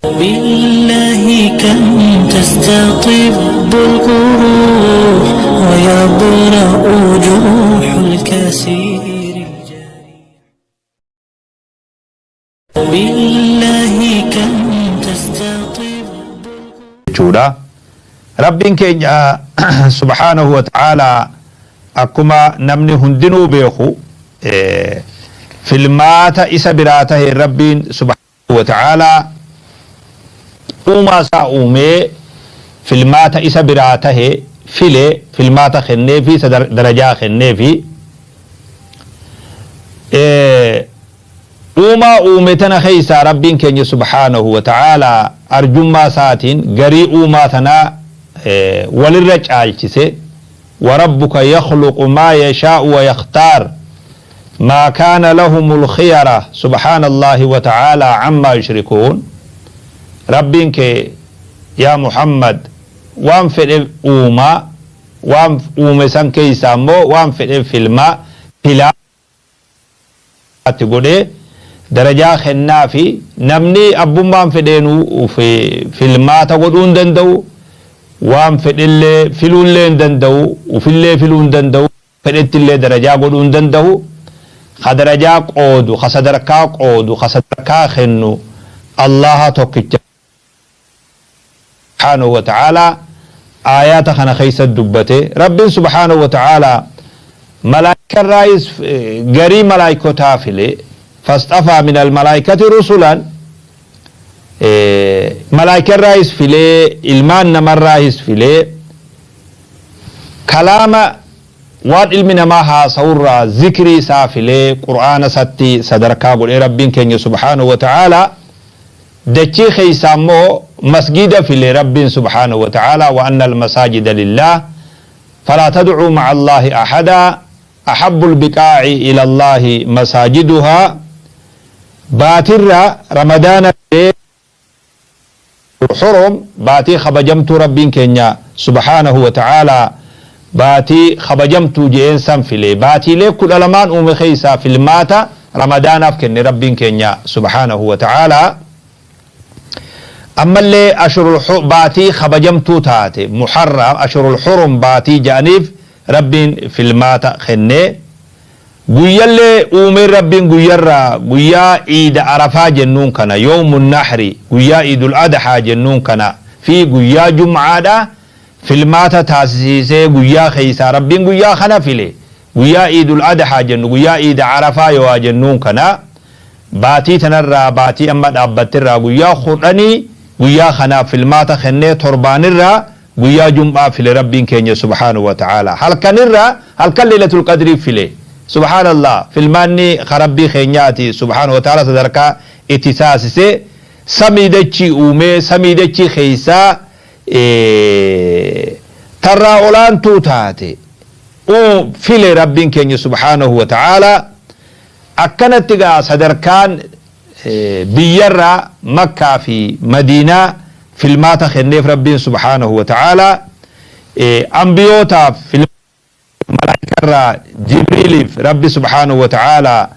بالله كم تستطب الجروح ويبرأ جروح الكثير الجريح. بالله كم تستطب jechuudha. Rabbiin keenya subhaanahu wa ta'aalaa akkuma namni hundinuu beeku filmaata isa biraa tahe Rabbiin subhaanahu wa ta'aalaa uumaa isaa uumee filmaata isa biraa tahe file, filmaata kenneefi, darajaa kenneefi. Uumaa uume tana keeysaa Rabbiin keenya subhaanahu wa ta'aalaa arjummaa isaatiin garii uumaa tanaa walirra caalchise. Warabbuka yakhluqu maa yashaa'u wa yakhtaar, maa kaana lahumul khiyara, subhaanallaahi wa ta'aalaa ammaa yushrikuun. Rabbiin kee yaa Muhammad waan fedhe uumaa, waan uume san keeysaa immoo waan fedhe filmaa filaa itti godhee darajaa kennaafi. Namni abbummaan fedheenuu filmaata godhuu hin danda'u, waan fedhellee filuullee hin danda'u, ufillee filuu hin danda'u, fedhettillee darajaa godhuu hin danda'u. Ka darajaa qoodu, ka sadarkaa qoodu, ka sadarkaa kennu Allaha tokkicha subhaanahu wa ta'aalaa aayaata kana keessa dubbate. Rabbiin subhaanahu wa ta'aalaa malaayikarraayis garii malaayikotaa file, fasxafaa min almalaaikati rusulan. Malaayikarraayis filee, ilmaan namarraayis filee, kalaama waan ilmi namaa haasa'urraa zikrii isaa filee Qur'aana isatti sadarkaa godhee Rabbiin keenya subhaanahu wa ta'aalaa. Dachii keeysaa immoo masgiida file Rabbiin subhaanahu wa ta'aalaa, wa anna almasaajida lillaah falaa tad'uu ma'a Allaahi ahadaa, ahabbu albiqaa'i ila Allaahi masaajiduhaa. Baatirra Ramadaana filee, hurum, baatii kabajamtuu Rabbiin keenya subhaanahu wa ta'aalaa baatii kabajamtuu je'een san file. Baatiilee 12n uume keeysaa filmaata Ramadaanaaf kenne Rabbiin keenya subhaanahu wa ta'aalaa. Ammallee ashurul baatii kabajamtuu taate Muharram, ashurul hurum baatii ja'aniif Rabbiin filmaata kenne. Guyyallee uumeen Rabbiin guyyarraa guyyaa iida Arafaa jennuun kana, yawmun nahri, guyyaa iidul adhaa jennuun kana fi guyyaa jum'aadha filmaata taasisiisee guyyaa keeysaa Rabbiin guyyaa kana file. Guyyaa iidul adhaa jennu, guyyaa iida Arafaa yowaa jennuun kana, baatii tanarraa, baatii amma dhaabbatterraa guyyaa kudhanii guyyaa kanaaf filmaata kennee, torbaanirraa guyyaa jum'aa file Rabbiin keenya subhaanahu wa ta'aalaa. Halkanirraa halkan leeylatul qadrii file. Subhaanallah, filmaanni ka Rabbii keenyaati subhaanahu wa ta'aalaa sadarkaa itti taasise. Samii dachii uumee samii dachii keeysaa tarraa olaantuu taate file Rabbiin keenya subhaanahu wa ta'aalaa. Akkanatti gaa sadarkaan biyyarraa Makkaa fi Madiinaa filmaata kenneef Rabbiin subhaanahu wa ta'aalaa. Ambiyootaaf malaayikarraa Jibriiliif Rabbi subhaanahu wa ta'aalaa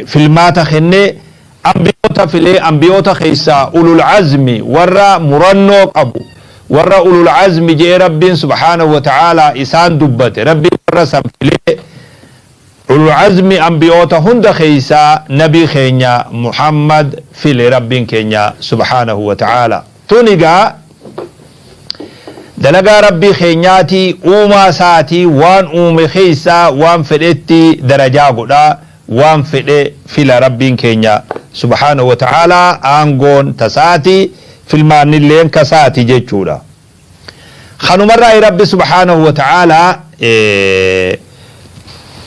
filmaata kennee ambiyoota filee, ambiyoota keessaa ulul azmi, warra murannoo qabu, warra ulul azmi je'ee Rabbiin subhaanahu wa ta'aalaa isaan dubbate, Rabbiin warra san filee. Ulul azmi ambiyoota hunda keessaa nabii keenya Muhammad file Rabbiin keenya subhaanahu wa ta'aalaa. Tun egaa dalagaa Rabbii keenyaati, uumaa isaatii, waan uume keessaa waan fedhetti darajaa godha, waan fedhe fila Rabbiin keenya subhaanahu wa ta'aalaa. Aangoon tasaati, filmaannilleen kasaati jechuudha. Kanumarraa Rabbi subhaanahu wa ta'aalaa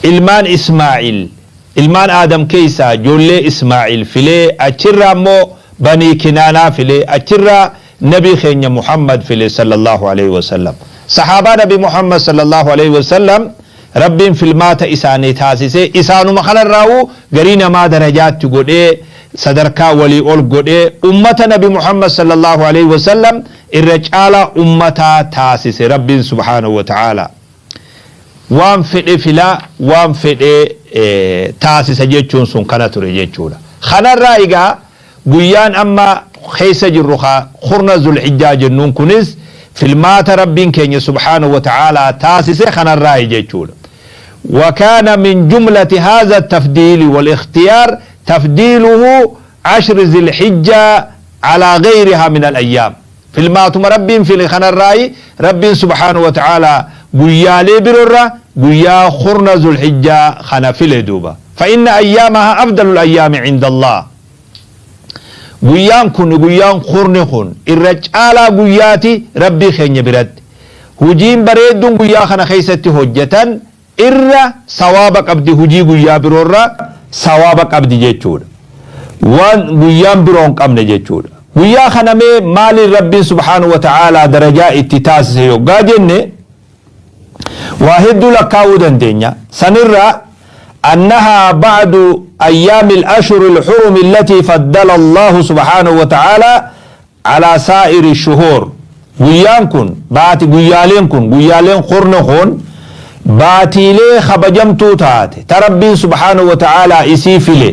ilmaan Ismaa'il, ilmaan Aadam keessaa ijoollee Ismaa'il filee, achirraa immoo Banii Kinaanaa filee, achirraa nabii keenya Muhammad file sallallahu alaihi wasallam. Sahaabaa nabi Muhammad sallallahu alaihi wasallam Rabbiin filmaata isaanii taasisee isaanuma kanarraa'uu garii namaa darajaatti godhee, sadarkaa walii ol godhee, ummata nabi Muhammad sallallahu alaihi wasallam irra caalaa ummataa taasise Rabbiin subhaanahu wa ta'aalaa. Waan fedhe filaa, waan fedhe taasisa jechuun sun kana ture jechuudha. Kanarraa egaa guyyaan amma keessa jirru ka kurna Zulhijjaa jennuun kunis filmaata Rabbiin keenya subhaanahu wa ta'aalaa taasise kanarraayi jechuudha. وكان من جملة هذا التفديل والاختيار تفديله عشر ذي الحجة على غيرها من الأيام. Filmaatuma Rabbiin file kanarraayi Rabbiin subhaanahu wa ta'aalaa guyyaalee biroorra guyyaa kurna Zulhijjaa kana file duuba. فإن أيامها أفضل الأيام عند الله. Guyyaan kun, guyyaan kurni kun, irra caalaa guyyaati Rabbii keenya biratti. Hujiin bareedduun guyyaa kana keessatti hojjetan irra sawaaba qabdi, hujii guyyaa biroorra sawaaba qabdi jechuudha. Waan guyyaan biroo hin qabne jechuudha. Guyyaa kana mee maaliin Rabbiin subhaanahu wa ta'aalaa darajaa itti taasise yoggaa jenne, waa hedduu lakkaa'uu dandeenya. Sanirra أنها بعد أيام الأشهر الحرم التي فضل الله سبحانه وتعالى على سائر الشهور. Guyyaan kun baati, guyyaaleen kun, guyyaaleen kurna kun baatiilee kabajamtuu taate ta Rabbiin subhaanahu wa ta'aalaa isii file,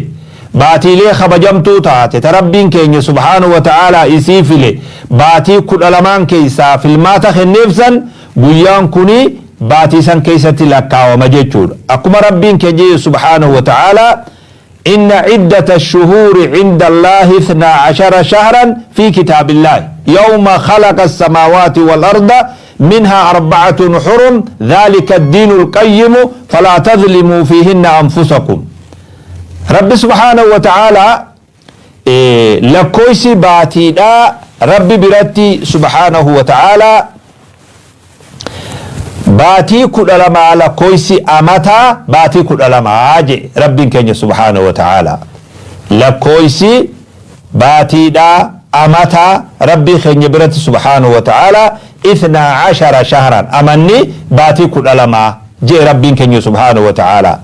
baatiilee kabajamtuu taate ta Rabbiin keenya subhaanahu wa ta'aalaa isii file, baatii 12n keessaa filmaata kenneefsan, guyyaan kuni baatii san keessatti lakkaawama jechuudha. Akkuma Rabbiin keenya subhaanahu wa ta'aalaa: إن عدة الشهور عند الله 12 شهرا في كتاب الله يوم خلق السماوات والأرض منها أربعة حرم ذلك الدين القيم فلا تظلموا فيهن أنفسكم. رب سبحانه وتعالى إيه lakkoofsi baatiidha Rabbi biratti subhaanahu wa ta'aalaa baatii 12, lakkoofsi amataa baatii 12 je Rabbiin keenya subhaanahu wa ta'aalaa. Lakkoofsi baatiidha amataa Rabbii keenya biratti subhaanahu wa ta'aalaa 12 shahran, amanni baatii 12 je Rabbiin keenya subhaanahu wa ta'aalaa.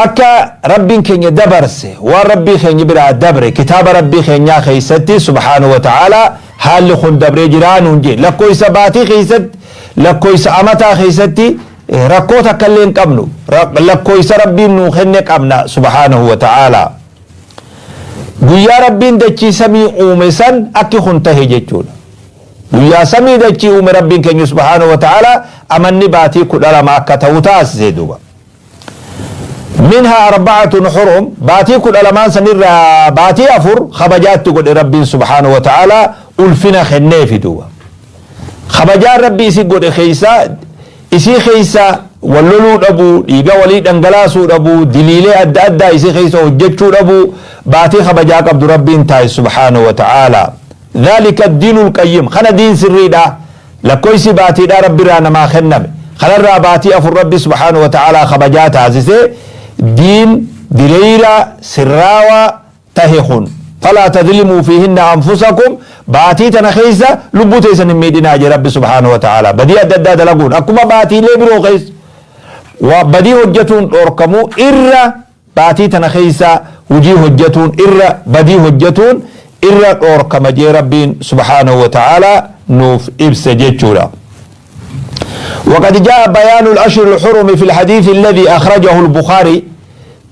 Akka Rabbiin keenya dabarse, waan Rabbii keenya biraa dabre kitaaba Rabbii keenyaa keessatti subhaanahu wa ta'aalaa haalli kun dabree jiraa nuun jee. Lakkoofsa baatii keessatti, lakkoofsa amataa keessatti rakkoo takka illee hin qabnu, lakkoofsa Rabbiin nuu kenne qabna subhaanahu wa ta'aalaa. Guyyaa Rabbiin dachii samii uume san akki kun tahe jechuudha. Guyyaa samii dachii uume Rabbiin keenya subhaanahu wa ta'aalaa amanni baatii 12 akka ta'u taasise duuba. منها أربعة حرم, baatii 12n sanirraa baatii afur kabajaatti godhe Rabbiin subhaanahu wa ta'aalaa, ulfina kenneefi duuba. Kabajaan Rabbi isii godhe keeysa isii keeysa walloluu dhabuu, dhiiga walii dhangalaasuu dhabuu, diliilee adda addaa isii keeysa hojjechuu dhabuu, baatii kabajaa qabdu Rabbiin taa'e subhaanahu wa ta'aalaa. ذلك الدين القيم, kana diin sirriidha. Lakkoofsi baatiidha Rabbi irraa namaa kenname kanarraa baatii afur Rabbi subhaanahu wa ta'aalaa kabajaa taasise. Diin diriira sirraawaa tahe kun فلا تظلموا فيهن أنفسكم, baatii tana keessa lubbuu teessan hin miidhinaa jee Rabbi subhaanahu wa ta'aalaa. Badii adda addaa dalaguun akkuma baatiilee biroo keessa waa badii hojjetuun dhorkamuu, irra baatii tana keessa hujii hojjetuun irra, badii hojjetuun irra dhorkama jee Rabbiin subhaanahu wa ta'aalaa nuuf ibse jechuudha. وقد جاء بيان الأشهر الحرم في الحديث الذي أخرجه البخاري.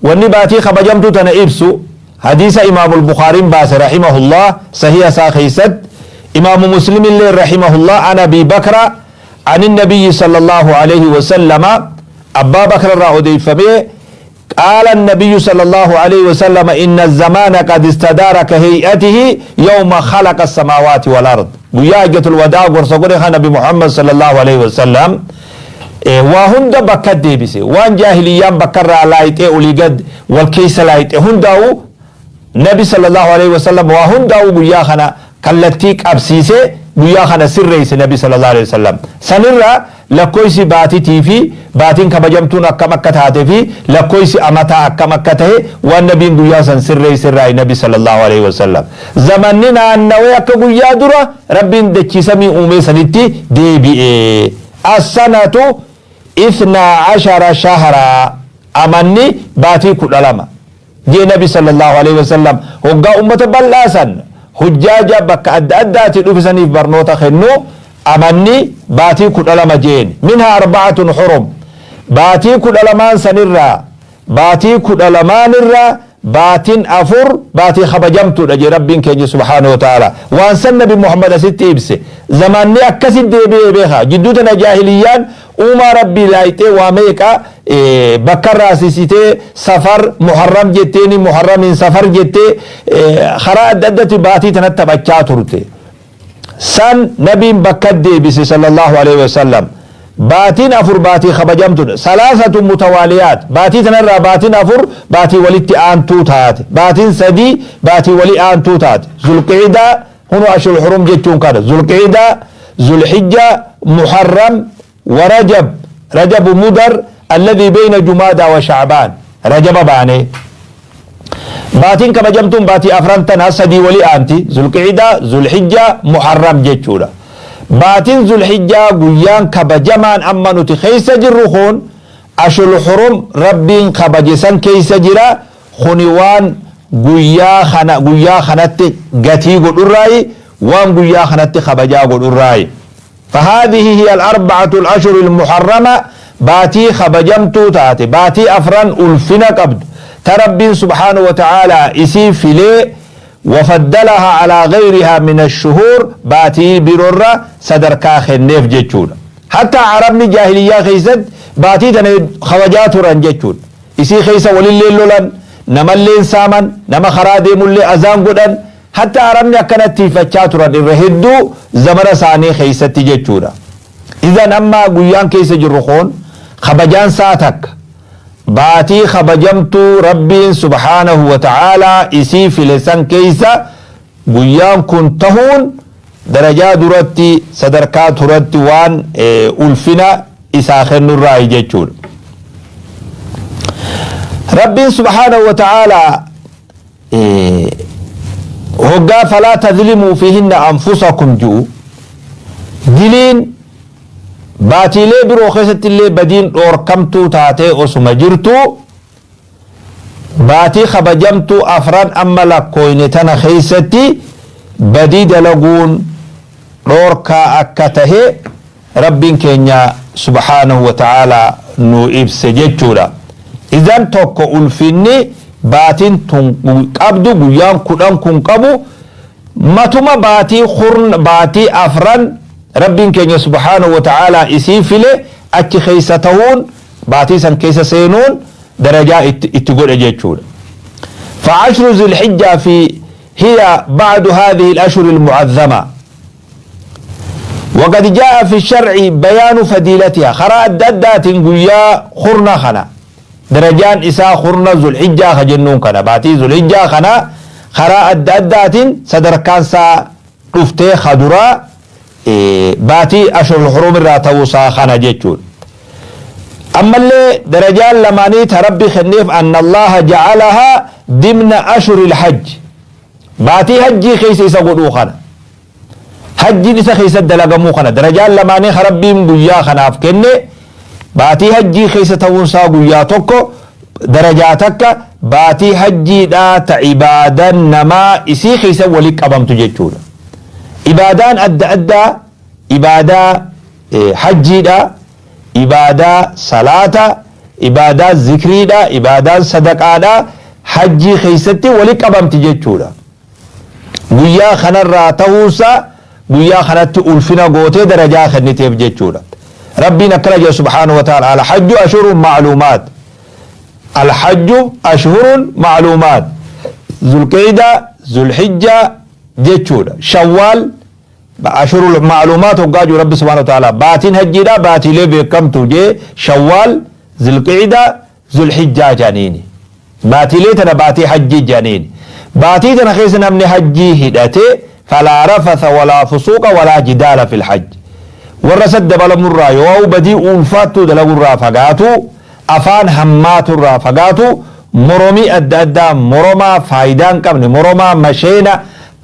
Wanni baatii kabajamtuu tana ibsu حديث إمام البخاري baase رحمه الله صحيح isaa keessatti, إمام مسلم اللي رحمه الله، عن أبي بكر عن النبي صلى الله عليه وسلم, أبا بكر irraa odeeffamee, قال النبي صلى الله عليه وسلم: إن الزمان قد استدار كهيئته يوم خلق السماوات والأرض. Guyyaa hajjatul wadaa gorsa godhe nabi Muhammad sallallahu alaihi wasallam, waa hunda bakka deebise. Waan jaahiliyyaan bakka irraa laayixee olii gad wal keessa laayixe hundaa'u, nabi sallallahu alaihi wasallam waa hundaa'u guyyaa kana kallattii qabsiisee, guyyaa kana sirreesse nabi sallallahu alaihi wasallam. Sanirra lakkoofsi baatitii fi baatiin kabajamtuun akkam akka taate fi lakkoofsi amataa akkam akka ta'e waan nabiin guyyaa san sirreesse irraa nabi sallallahu alaihi wasallam zamanni naannawee akka guyyaa dura Rabbiin dachii samii uumee sanitti deebi'e. السنة 12 شهرا, amanni baatii 12 jee nabi sallallahu alaihi wasallam. Hoggaa ummata bal'aasan hujjaaja bakka adda addaati dhufisaniif barnoota kennu, amanni baatii 12 jeen. منها أربعة حرم, baatii 12n sanirraa, baatii 12n irraa Baatiin 4 baatii kabajamtuudha jee Rabbiin keenya subhaanahu wa ta'ala. Waan san Nabi Muhammad asitti ibse. Zamaanni akkasi deebi'ee beeka. Jidduu tana jaahiliyyaan uumaa Rabbii laayxee waa meeqa bakka raasisitee, Safar Muharram jetteeni, Muharramiin Safar jettee, karaa adda addatti baatii tanatti taphachaa turte. San Nabiin bakka deebise sallallahu alaihi wasallam. Baatiin 4 baatii kabajamtuudha. Salaasatu mutawaaliyaat. Baatii tanarraa baatiin 4 baatii walitti aantuu taate. Baatiin 3 baatii wali aantuu taate. Zulqiidaa hunu ashhurul hurum jechuun kana. Zulqiidaa, Zulhijjaa, Muharram wa Rajab. Rajabu Mudar alladhi bayna Jumaadaa wa Shacbaan. Rajaba baanee. Baatiin kabajamtuun baatii afran tana 3 wali aanti. Zulqiidaa, Zulhijjaa, Muharram jechuudha. Baatiin Zulhijjaa guyyaan kabajamaan amma nuti keessa jirru kun ashhurul hurum Rabbiin kabaje san keessa jira. Kuni waan guyyaa kana guyyaa kanatti gatii godhurraayi, waan guyyaa kanatti kabajaa godhurraayi. فهذه هي الأربعة الأشهر المحرمة. Baatii kabajamtuu taate, baatii afran ulfina qabdu ta Rabbiin subhaanahu wa ta'aalaa isii filee, وفضلها على غيرها من الشهور, baatii biroorra sadarkaa kenneef jechuudha. Hatta Arabni jaahiliyyaa keessatti baatii tana kabajaa turan jechuudha. Isii keessa walillee lolan, namallee saaman, nama karaa deemullee azaan godhan. Hatta Arabni akkanatti tiifachaa turan irra hedduu zamana isaanii keessatti jechuudha. Idan amma guyyaan keessa jirru kun kabajaan saa takka. Baatii kabajamtuu Rabbiin subhaanahu wa ta'aalaa isii file san keessa guyyaan kun tahuun darajaa duratti, sadarkaa turatti waan ulfina isaa kennurraa jechuudha. Rabbiin subhaanahu wa ta'aalaa hoggaa فلا تظلموا فيهن أنفسكم ji'u, diliin baatiilee biroo keessatti illee badiin dhoorkamtuu taatee osuma jirtu, baatii kabajamtuu afran amma lakkooyne tana keessatti badii dalaguun dhoorkaa akka tahe Rabbiin keenya subhaanahu wa ta'aalaa nu ibse jechuudha. Idan tokko ulfinni baatiin tun qabdu, guyyaan 10 kun qabu, matuma baatii kurn baatii afran Rabbiin keenya subhaanahu wa ta'aalaa isii file achi keessa tahuun, baatii san keessa seenuun darajaa itti godhe jechuudha. فعشر ذي الحجة في هي بعد هذه الأشهر المعظمة، وقد جاء في الشرع بيان فضيلتها. خرا أدات قيا خرنا خنا درجان إساء خرنا ذو الحجة خجنون كنا باتي ذو الحجة خنا خرا أدات صدركان سا رفتي خدرا باتي أشهر الحرم الراتوسا خنا جيتشون. أما اللي درجان لماني تربي خنيف أن الله جعلها ضمن أشهر الحج. باتي هجي خيس إسا قدو خنا hajjiin isa keessa dalagamuu kana darajaan lamaanii Rabbiin guyyaa kanaaf kenne. Baatii hajjii keessa ta'uunsaa guyyaa tokko darajaa takka, baatii hajjiidhaa ta ibaadan namaa isii keessa walitti qabamtu jechuudha. Ibaadaan adda addaa, ibaadaa hajjiidha, ibaadaa salaata, ibaadaa zikriidha, ibaadaan sadaqaadha hajjii keessatti walitti qabamti jechuudha. Guyyaa kanarraa ta'uunsaa guyyaa kanatti ulfina gootee darajaa kenniteef jechuudha. Rabbiin akkana jedha subhaanahu wa ta'ala: الحج أشهر معلومات، الحج أشهر معلومات. Zulqeeyda, Zulhijja jechuudha. Shawwaal أشهر معلومات hoggaa jiru Rabbi subhaanahu wa ta'ala baatiin hajjiidha baatiilee beekamtu jee, Shawwaal, Zulqeeyda, Zulhijjaa jedhaniini. Baatiilee tana baatii hajjii jedhaniini. Baatii tana keessa namni hajjii hidhate فلا رفث ولا فسوق ولا جدال في الحج. Warra sad dabalamurraa yoo badii ulfaattuu dalagurraa fagaatu, afaan hammaaturraa fagaatu, moromii adda addaa, moromaa faayidaa hin qabne, moromaa masheena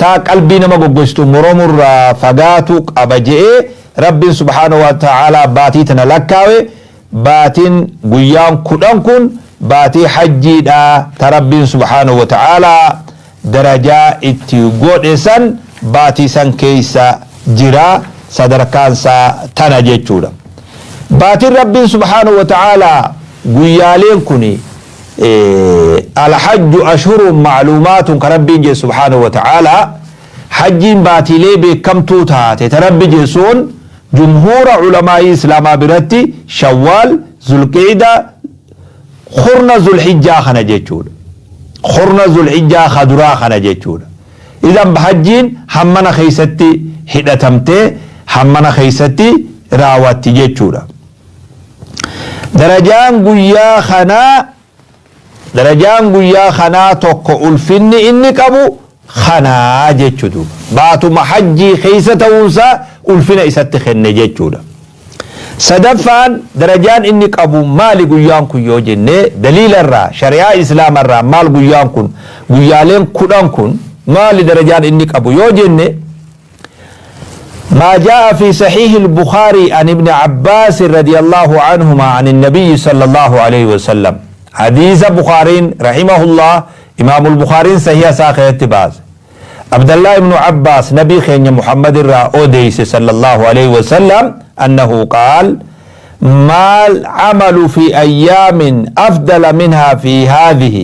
taa qalbii nama goggoistu moromurraa fagaatu qaba je'ee Rabbiin subhaanahu wa ta'aalaa baatii tana lakkaawe. Baatiin guyyaan 10 kun baatii hajjiidha ta Rabbiin subhaanahu wa ta'aalaa darajaa itti godhe san baatii san keessa jira, sadarkaansaa tana jechuudha. Baatiin Rabbiin subhaanahu wa ta'aalaa guyyaaleen kun Alhajju ashhurun ma'luumaatun ka Rabbiin jee subhaanahu wa ta'aalaa, hajjiin baatiilee beekkamtuu taate ta Rabbi jee sun jumhuura ulamaa'ii islaamaa biratti Shawwaal, Zulqi'da, kurna Zulhijjaa kana jechuudha. Kurna Zulhijjaa ka duraa kana jechuudha. Idan hajjiin hammana keeysatti hidhatamtee hammana keeysatti raawwatti jechuudha. Darajaan guyyaa kanaa Darajaan guyyaa kanaa tokko ulfinni inni qabu kanaa jechu duuba. Baatuma hajjii keessa ta'uunsaa ulfina isatti kenne jechuudha. Sadaffaan darajaan inni qabu maali guyyaan kun yoo jenne, daliila irraa, shari'aa Islaama irraa maal guyyaan kun, guyyaaleen 10 kun maali darajaan inni qabu yoo jenne, ما جاء في صحيح البخاري عن ابن عباس رضي الله عنهما عن النبي صلى الله عليه وسلم. حديث بخاري رحمه الله، إمام البخاري صحيح ساخيت باز، عبد الله بن عباس نبي خين محمد را أوديس صلى الله عليه وسلم أنه قال: ما العمل في أيام أفضل منها في هذه؟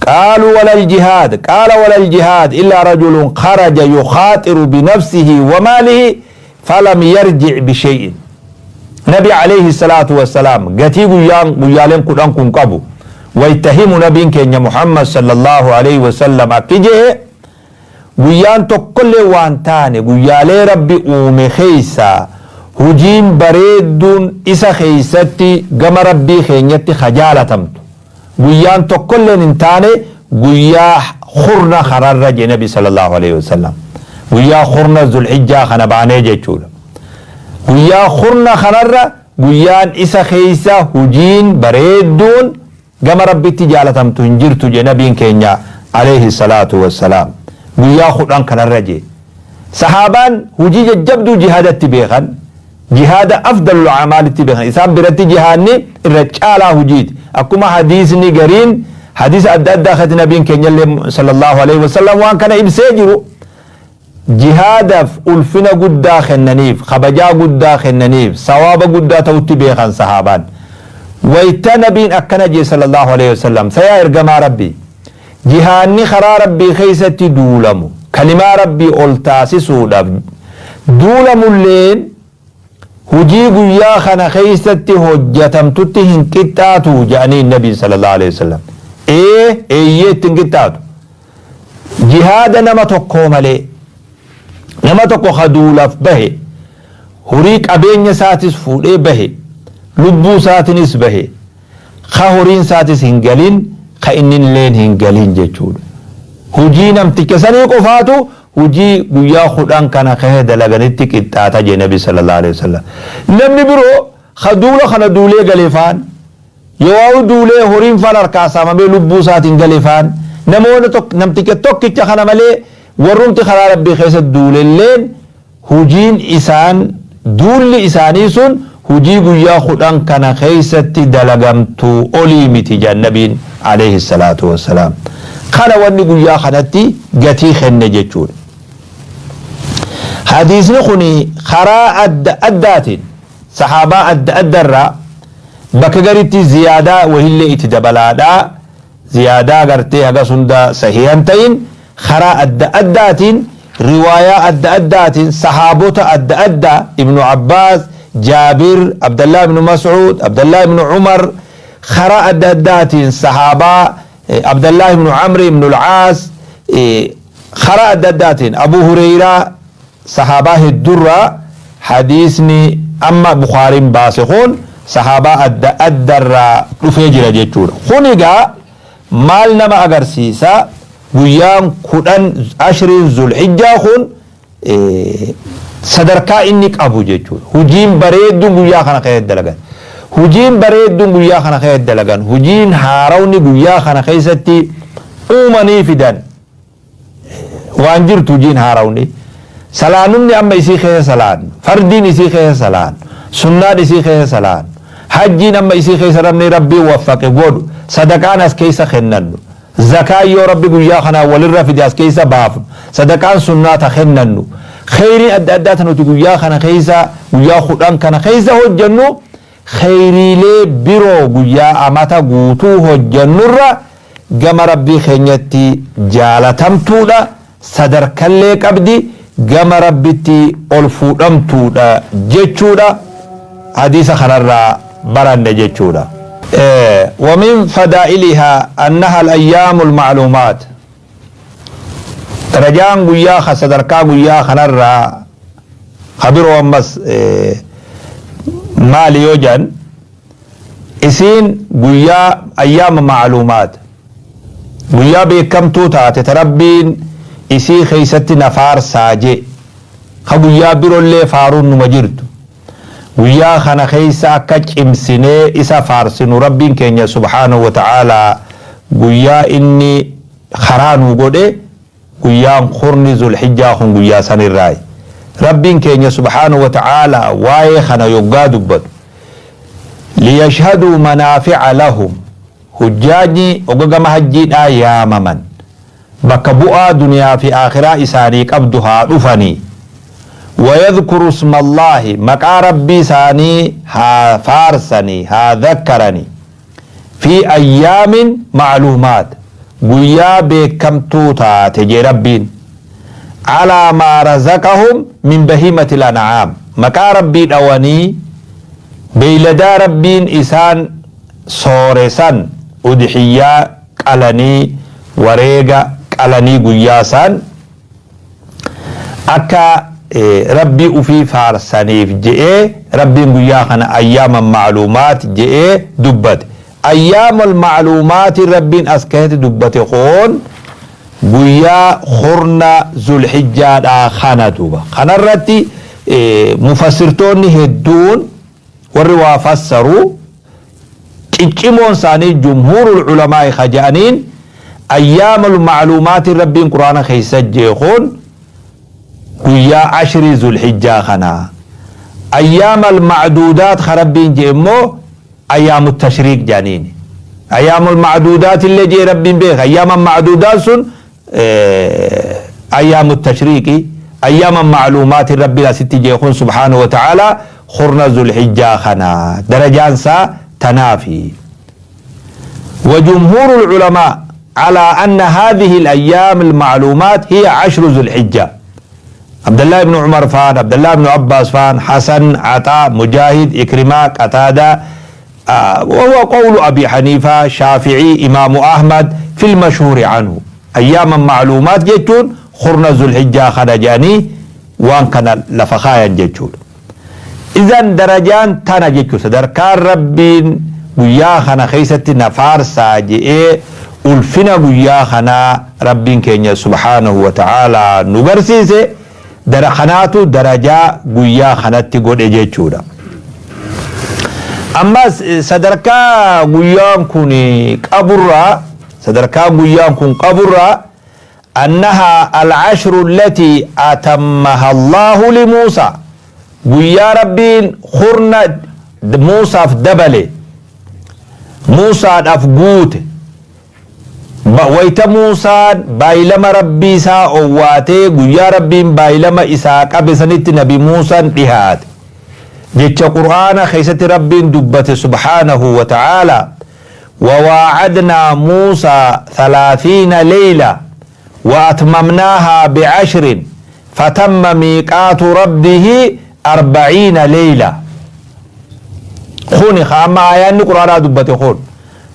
قالوا ولا الجهاد؟ قال: ولا الجهاد إلا رجل خرج يخاطر بنفسه وماله فلم يرجع بشيء. نبي عليه الصلاة والسلام gatii guyyaan guyyaaleen 10 kun qabu waytahimu nabiin keenya Muhammad صلى الله عليه وسلم akki jehe: guyyaan tokkollee waan taane guyyaalee Rabbi uume keeysa hujiin bareedduun isa keeysatti gama Rabbii keenyatti kajaalatamtu guyyaan tokkolleen hin taane guyyaa kurna kanarra je nabi صلى الله عليه وسلم. Guyyaa kurna Zulhijjaa kana baanee jechuudha. Guyyaa kurna kanarra guyyaan isa keeysa hujiin bareedduun gama Rabbitti jaalatamtu hin jirtu je nabiin keenya عليه الصلاة والسلام. Guyyaa 10 kanarra je. Sahaabaan hujii jajjabduu jihaadatti beekan, jihaada أفضل الأعمال itti beekan. Isaan biratti jihaadni irra caalaa hujiiti. Akkuma hadiisni gariin, hadiisa adda addaa keessatti nabiin keenyallee صلى الله عليه وسلم waan kana ibsee jiru, jihaadaaf ulfina guddaa kennaniif, kabajaa guddaa kennaniif, sawaaba guddaa ta'utti beekan sahaabaan. Wayta nabiin akkana jee صلى الله عليه وسلم, sayaa ergamaa Rabbii, jihaanni karaa Rabbii keeysatti duulamu, kalimaa Rabbii ol taasisuudhaaf duulamulleen hujii guyyaa kana keeysatti hojjatamtutti hin qixxaatu jedhanii nabii صلى الله عليه وسلم. Ee, eeyyee, itti hin qixxaatu, jihaada nama tokkoo malee. Nama tokko ka duulaaf bahe, horii qabeenya isaatis fuudhee bahe, lubbuu isaatiinis bahe, ka horiin isaatis hin galin, ka innilleen hin galin jechuudha. Hujii namticha sanii qofaatu hujii guyyaa 10 kana kahee dalaganitti qixxaata jee nabi صلى الله عليه وسلم. Namni biroo ka duula kana duulee galee faan, yoo duulee horiin faan harkaa saamamee lubbuu isaatiin galee faan, namoonni namticha tokkicha kana malee warrumti karaa Rabbii keessa duulelleen hujiin isaan duulli isaanii sun hujii guyyaa 10 kana keessatti dalagamtu olii miti jedhan nabiin عليه الصلاة والسلام. Kana wanni guyyaa kanatti gatii kenne jechuudha. Hadiisni kun karaa adda addaatiin sahaabaa adda addarraa bakka garitti ziyaadaa wahillee itti dabalaadhaa, ziyaadaa gartee hagas hunda sahihan ta'in, karaa adda addaatiin, riwaayaa adda addaatiin, sahaabota adda addaa, Ibnu Abbaas, Jaabir, Abdallah ibnu Mas'uud, Abdallah ibnu Umar, karaa adda addaatiin sahaabaa, Abdallah ibnu Amri ibnu Alcaas, karaa adda addaatiin Abu Hureyraa, sahaabaa heddurraa hadiisni amma Bukaariin baase kun sahaabaa adda addarraa dhufee jira jechuudha. Kun egaa maal nama agarsiisa? Guyyaan 10 ashriin Zulhijjaa kun sadarkaa inni qabu jechuudha. Hujiin bareedduun guyyaa kana keessatti dalagan. Hujiin bareedduun guyyaa kana keessatti dalagan. Hujiin haarawni guyyaa kana keessatti uumanii fidan. Waan jirtu hujiin haarawni. Salaanumni amma isii keessa salaan. Fardiin isii keessa salaan. Sunnaan isii keessa salaan. Hajjiin amma isii keessa namni Rabbii waffaqe godhu. Sadaqaan as keessa kennannu. Zakaa yoo Rabbi guyyaa kanaa walirra fide as keessa baafnu. Sadaqaan sunnaa ta kennannu. Kheyriin adda addaa ta nuti guyyaa kana keessa, guyyaa 10 kana keessa hojjennu. Kheyriilee biroo guyyaa amata guutuu hojjannurra gama Rabbii keenyatti jaalatamtuudha, sadarkallee qabdi, gama Rabbitti ol fuudhamtuudha jechuudha hadiisa kanarraa baranne jechuudha. ومن فدائلها أنها الأيام المعلومات. Darajaan guyyaa ka sadarkaa guyyaa kanarraa ka biroo ammas maali yoo jedhan, isiin guyyaa ayyaama macluumaat, guyyaa beekamtuu taate ta Rabbiin isii keeysatti na faarsaa je. Ka guyyaa birollee faaruun numa jirtu, guyyaa kana keeysa akka cimsinee isa faarsinu Rabbiin keenya subhaanahu wa ta'aalaa guyyaa inni karaa nuu godhe. Guyyaan kurni Zulhijjaa kun guyyaa sanirraayi. Rabbiin keenya subhaanahu wa ta'aalaa waa'ee kana yoggaa dubbatu, liyashhaduu manaafi'a lahum, hujjaajni ogga gama hajjiidhaa yaamaman bakka bu'aa duniyaa fi aakhiraa isaanii qabdu haa dhufanii, wayadhkuru ismallaahi, maqaa Rabbii isaanii haa faarsanii haa dhakkaranii, fi ayyaamin ma'luumaat, guyyaa beekkamtuu taate jee Rabbiin, calaa maa razaqahum min bahiimatil an'aam, maqaa Rabbii dhawanii beeyladaa Rabbiin isaan soore san udhiyyaa qalanii, wareega qalanii, guyyaa san akka Rabbii ufii faarsaniif je'ee Rabbiin guyyaa kana ayyaaman ma'luumaat je'ee dubbate. Ayyaamal ma'luumaati Rabbiin as keessatti dubbate kun guyyaa kurna Zulhijjaadhaa kana duuba. Kanarratti mufassirtoonni hedduun, warri waa fassaru ciccimoon isaanii, jumhuurul ulamaa'i ka je'aniin, ayyaamal ma'luumaati Rabbiin Quraana keessa jee kun guyyaa ashrii Zulhijjaa kana. Ayyaamal ma'duudaat ka Rabbiin jee immoo ayyaamu tashriiq jedhaniini. Ayyaamul ma'duudaat illee jee Rabbiin beeka. Ayyaama ma'duudaat sun ayyaamu tashriiqi. Ayyaama ma'luumaati Rabbiin asitti jee kun subhaanahu wa ta'aalaa kurna Zulhijjaa kana, darajaan isaa tanaafi. وجمهور العلماء على أن هذه الأيام المعلومات هي عشر ذو الحجة. عبد الله بن عمر فان، عبد الله بن عباس فان، حسن، عطاء، مجاهد، إكرمة، قتادة، وهو قول أبي حنيفة، شافعي، إمام أحمد في المشهور عنه. أيام معلومات jechuun kurna Zulhijjaa kana jedhanii waan kana lafa kaayan jechuudha. Idan darajaan tana jechuudha. Sadarkaan Rabbiin guyyaa kana keessatti na faarsaa je'ee ulfina guyyaa kanaa Rabbiin keenya subhaanahu wa ta'aalaa nu barsiise dara kanaatu darajaa guyyaa kanatti godhe jechuudha. Ammas sadarkaa guyyaan kun qaburraa, sadarkaa guyyaan kun qaburraa, أنها العشر التي أتمها الله لموسى، guyyaa Rabbiin kurna Muusaaf dabale, Muusaadhaaf guute. Wayta Muusaan baay'ilama Rabbii isaa owwaatee, guyyaa Rabbiin baay'ilama isaa qabe sanitti Nabi Muusaan dhihaate. Jecha Qur'aana keessatti Rabbiin dubbate subhaanahu wa ta'aalaa, وواعدنا موسى 30 ليلة وأتممناها بعشر فتم ميقات ربه 40 ليلة. Kuni amma aayaanni Quraanaa dubbate kun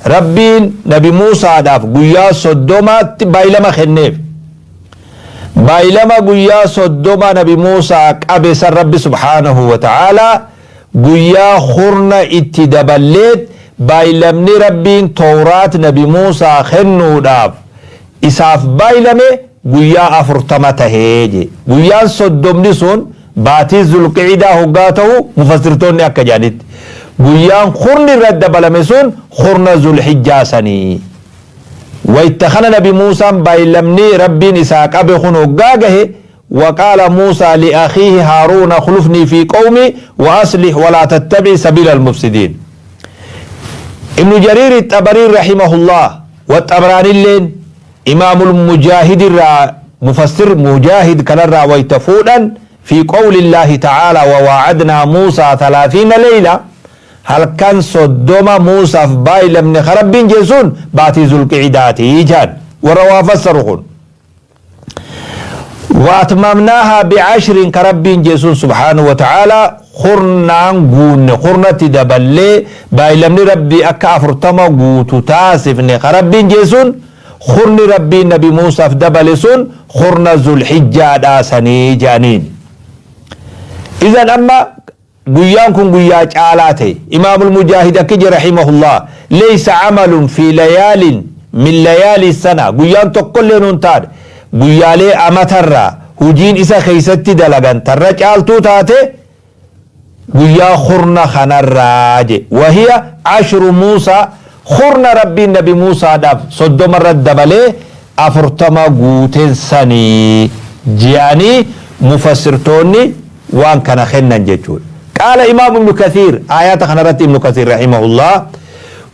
Rabbiin Nabi Muusaadhaaf guyyaa 30tti baay'ilama kenneef. Baay'ilama guyyaa 30 Nabi Muusaa qabe san Rabbi subhaanahu wa ta'aalaa guyyaa kurna itti daballeet, baay'ilamni Rabbiin Tooraat Nabi Muusaa kennuudhaaf isaaf baay'ilame guyyaa 40 tahee je. Guyyaan 30ni sun baatii Zulqi'idaa hoggaa ta'u, mufassirtoonni akka jedhanitti, guyyaan kurni irratti dabalame sun kurna Zulhijjaa sanii. Wayta kana Nabi Muusaan baay'ilamni Rabbiin isaa qabe kun hoggaa gahe, وقال موسى لأخيه هارون اخلفني في قومي وأصلح ولا تتبع سبيل المفسدين. ابن جرير الطبري رحمه الله والطبراني اللين إمام المجاهد الرا مفسر مجاهد كان الرا ويتفودا في قول الله تعالى وواعدنا موسى 30 ليلة. Halkan 30 Muusaaf baaylamne ka Rabbiin jee sun baatii Zulqi'idaatii jaan warra waa fassaru kun. Wa atmamnaahaa bi'ashrin ka Rabbiin jee sun subhaanahu wa ta'aalaa kurnaan guunne, kurnatti daballee baaylamni Rabbii akka 40 guutu taasifne ka Rabbiin jee sun kurni Rabbiin nabi Muusaaf dabale sun kurna Zulhijjaadhaa sanii je'aniin. Izan amma Guyyaan kun guyyaa caalaa ta'e. Imaamul Mujaahid akki jedhe rahimahullah, Leysa amalun fi layaalin min layaali sana, guyyaan tokkolleen hin taane guyyaalee amatarraa hujiin isa keeysatti dalagan tarra caaltuu taate guyyaa kurna kanarraa je. Wahiya ashru Muusaa, kurna Rabbiin nabi Muusaadhaaf 30 irratti dabalee 40 guuten sani je'anii mufassirtoonni waan kana kennan jechuudha. Qaala Imaam Ibnu Kathiir aayaata kana irratti Ibnu Kathiir rahimahullah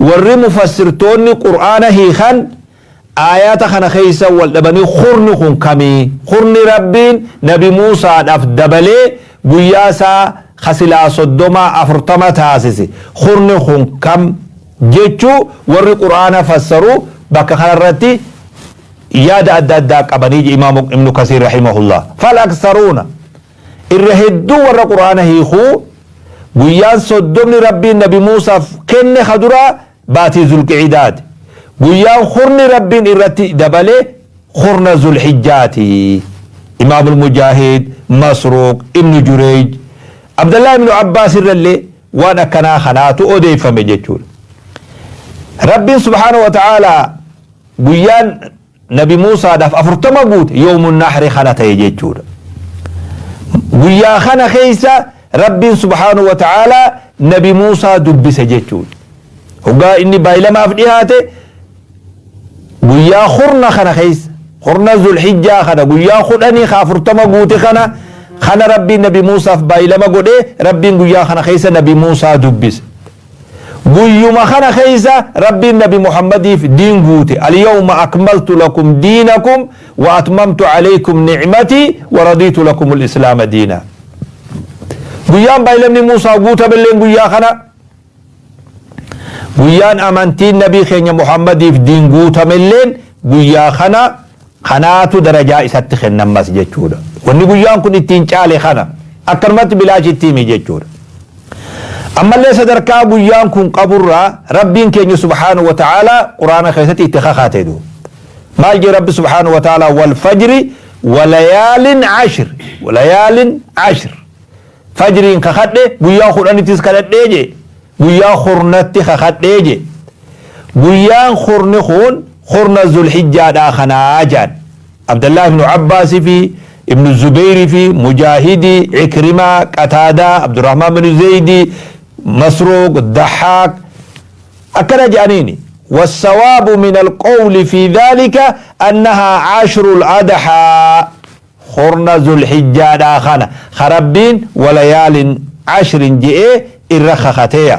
warri mufassirtoonni Qur'aana hiikan aayaata kana keessa wal dhabanii kurni kun kamii? Kurni Rabbiin Nabi Muusaadhaaf dabalee guyyaa isaa ka silaa 30 40 taasise kurni kun kam jechuu warri Qur'aana fassaru bakka kana irratti yaada adda addaa qabanii je Imaam Ibnu Kasiir rahimahullah. Fal aksaruuna irra hedduu warra Qur'aana hiikuu guyyaan 30ni Rabbiin Nabi Muusaaf kenne ka duraa baatii Zulqi'idaati. Guyyaan kurni Rabbiin irratti dabale kurna Zulhijjaati. Imaamul Mujaahid, Masruuq, Ibnu Jureyj, Abdallah ibnu Abbaas irrallee waan akkanaa kanaatu odeeffame jechuudha. Rabbiin subhaanahu wa ta'aalaa guyyaan Nabi Muusaadhaaf 40 guute yawmun nahri kana ta'e jechuudha. Guyyaa kana keessa Rabbiin subhaanahu wa ta'aalaa Nabi Muusaa dubbise jechuudha. Hoggaa inni baay'ilamaaf dhihaate guyyaa kurna kana keessa, kurna Zulhijjaa kana, guyyaa 10 ka 40 guute kana kana Rabbiin Nabi Muusaaf baay'ilama godhee Rabbiin guyyaa kana keessa Nabi Muusaa dubbise. Guyyuma kana keessa Rabbiin Nabi Muhammadiif diin guute. Al-yawma akmaltu lakum diinakum wa atmamtu alaykum ni'matii wa radiitu lakumul islaama diina. Guyyaan baay'ilamni Muusaa guutamelleen guyyaa kana. Guyyaan amantiin Nabii keenya Muhammadiif diin guutamelleen guyyaa kana kanaatu darajaa isatti kennammas jechuudha. Wanni guyyaan kun ittiin caale kana. Akkanumatti bilaash itti himi jechuudha. Ammallee sadarkaa guyyaan kun qaburraa Rabbiin keenya subhaanahu wa ta'aalaa Qur'aana keessatti itti kakaate duuba. Maal jee Rabbi subhaanahu wa ta'aalaa? Wal fajri wa layaalin ashr, wa layaalin ashr. Fajriin kakadhe, guyyaa 10ttis kadhadhee jee, guyyaa kurnatti kakadhee jee. Guyyaan kurni kun kurna Zulhijjaadhaa kanaa jaan. Abdallah ibnu Abbaas fi Ibnu Zubeyri fi Mujaahidi, Ikrimaa, Qataadaa, Abdurrahmaan binu Zeydi, Masruuq, Dahaak akkana jedhaniini. Wassawaabu min alqawli fi dhaalika annahaa ashrul adhaa, kurna Zulhijjaadhaa kana ka Rabbiin walayaalin ashrin je'ee irra kakateeya.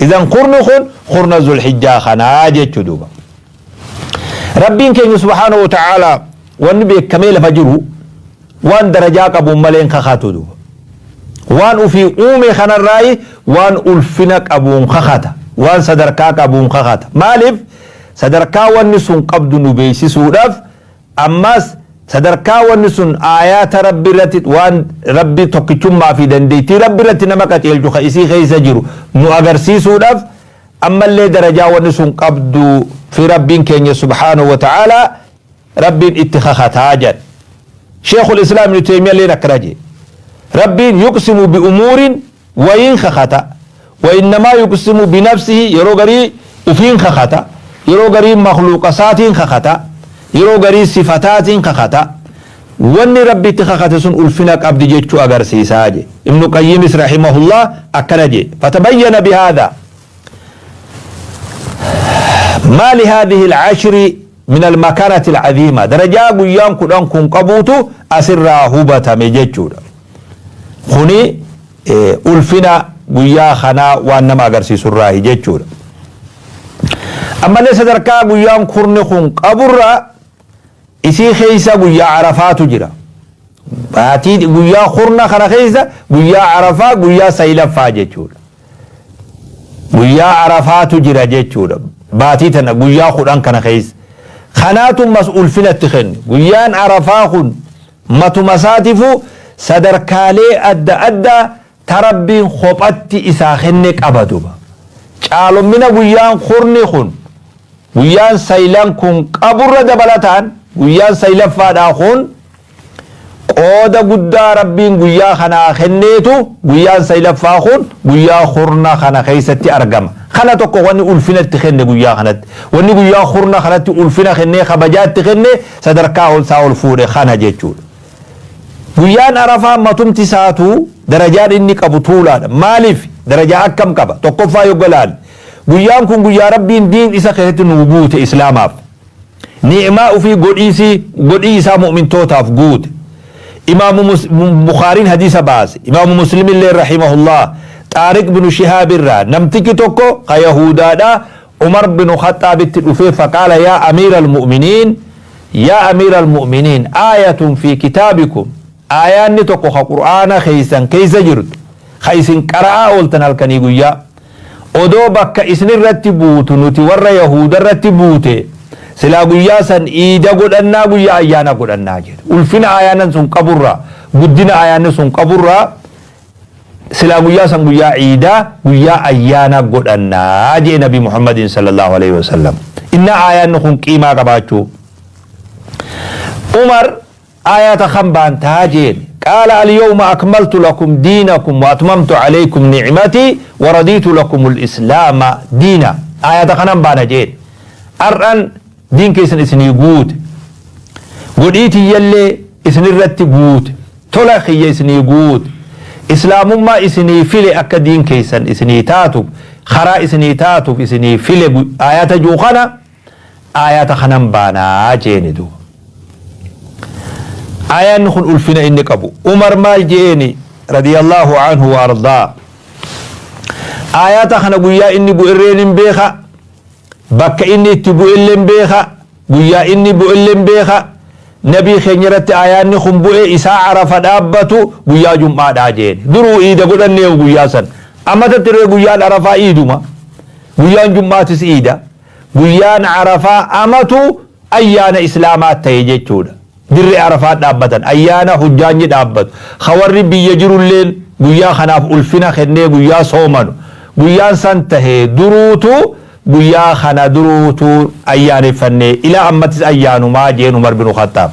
Idan kurni kun kurna Zulhijjaa kanaa jechu duuba. Rabbiin keenya subhaanahu wa ta'aalaa wanni beekamee lafa jiru waan darajaa qabuun malee hin kakatu duuba. Waan ufii uume kanarraayi waan ulfina qabuun kakata. Waan sadarkaa qabuun kakata. Maaliif? Sadarkaa wanni sun qabdu nu beeksisuudhaaf, ammaas sadarkaa wanni sun aayaata Rabbi irratti, waan Rabbi tokkichummaa fi dandeettii Rabbi irratti nama qaceelchu ka isii keessa jiru nu agarsiisuudhaaf, ammallee darajaa wanni sun qabdu fi Rabbiin keenya subhaanahu wa ta'aalaa Rabbiin itti kakataa jedhan. Sheekhul Islaam Ibnu Teeymiyalleen akkana jedhe. Rabbiin yuqsimu bi umuurin wayiin kakata. Wa innamaa yuqsimu bi nafsihi, yeroo garii ufiin kakata. Yeroo garii makhluuqa isaatiin kakata. Yeroo garii sifataatiin kakata. Wanni Rabbi itti kakate sun ulfina qabdi jechuu agarsiisa jedhe. Ibnu Qayyimis rahimahullah akkana jedhe. Fatabayyana bihaadha maa lihaadhihi al-ashri min al-makanati al-aziima, darajaa guyyaan 10 kun qabuutu asirraa hubatame jechuudha. Kuni ulfina guyyaa kanaa waan nama agarsiisurraahi jechuudha. Ammallee sadarkaa guyyaan kurni kun qaburraa Isii keessa guyyaa Arafaatu jira. Baatii guyyaa kurna kana keessa guyyaa Arafaa guyyaa saylaffaa jechuudha. Guyyaa Arafaatu jira jechuudha. Baatii tana guyyaa 10 kana keessa. Kanaatu mas ulfina itti kenne. Guyyaan Arafaa kun matuma isaatiifuu sadarkaalee adda addaa ta Rabbiin kophatti isaa kenne qaba duba. Caalommina guyyaan kurni kun guyyaan saylan kun qaburra dabalataan guyyaan saylaffaadhaa kun qooda guddaa Rabbiin guyyaa kanaa kenneetu guyyaan saylaffaa kun guyyaa kurna kana keessatti argama. Kana tokko wanni ulfina itti kenne guyyaa kanatti. Wanni guyyaa kurna kanatti ulfina kennee kabajaa itti kenne sadarkaa ol isaa ol fuudhe kana jechuudha. Guyyaan Arafaa matumti isaatuu darajaan inni qabu tuulaadha. Maaliif? Darajaa akkam qaba? Tokkoffaa yogga laalle. Guyyaan kun guyyaa Rabbiin diin isa keessatti nuu guute Islaamaaf. Ni'maa ufii godhiisii godhii isaa mu'mintootaaf guute. Imaamu Bukhaariin hadiisa baase. Imaamu Muslimillee rahimahullah Xaariq binu Shihaab irraa namtichi tokko ka Yahuudaadha Umar binu Khaxaabitti dhufee faqaala yaa amiiral mu'miniin yaa amiiral mu'miniin aayatun fi kitaabikum aayaanni tokko ka Qur'aana keessan keessa jirtu ka isin qara'aa ooltan halkanii guyyaa odoo bakka isinirratti buutu nuti warra Yahuudarratti buute silaa guyyaa san iida godhannaa guyyaa ayyaana godhannaa jedhe. Ulfina aayaanan sun qaburraa guddina aayaanni sun qaburraa silaa guyyaa san guyyaa iidaa guyyaa ayyaana godhannaa jee Nabi Muhammadin sallallahu alaihi wasallam. Inna aayaanni kun qiimaa qabaachuu. Umar aayata kan baantaa jeen. Qaala al-yawma akmaltu lakum diinakum wa atmamtu alaykum ni'matii wa radiitu lakum al-islaama diina. Aayata kanan baana jeen. Ar'an diin keessan isinii guute. Godhii tiyyallee isinirratti guute. Tola kiyya isinii guute. Islaamummaa isinii file akka diin keessan isinii taatuuf karaa isinii taatuuf isinii file aayata juu kana aayata kanan baanaa jeeni duuba. Aayaanni kun ulfina inni qabu. Umar maal jeeni radiyallahu anhu wa ardaa. Aayata kana guyyaa inni bu'irreen hin beeka. Bakka inni itti bu'ellee hin beeka. Guyyaa inni bu'ellee hin beeka. Nabii keenya irratti aayaanni kun bu'e isaa Arafa dhaabbatu guyyaa Jum'aadhaa jeeni. Duruu iida godhannee guyyaa san. Amatatti irree guyyaan Arafaa iiduma. Guyyaan Jum'aatis iida. Guyyaan Arafaa amatu ayyaana Islaamaa ta'e jechuudha. Dirree Arafaa dhaabbatan ayyaana hujjaanyi dhaabbatu. Ka warri biyya jirulleen guyyaa kanaaf ulfina kennee guyyaa soomanu. Guyyaan san tahe duruutu guyyaa kana duruutu ayyaaneffannee ilaa ammattis ayyaanumaa jeen Umar bin Khattaab.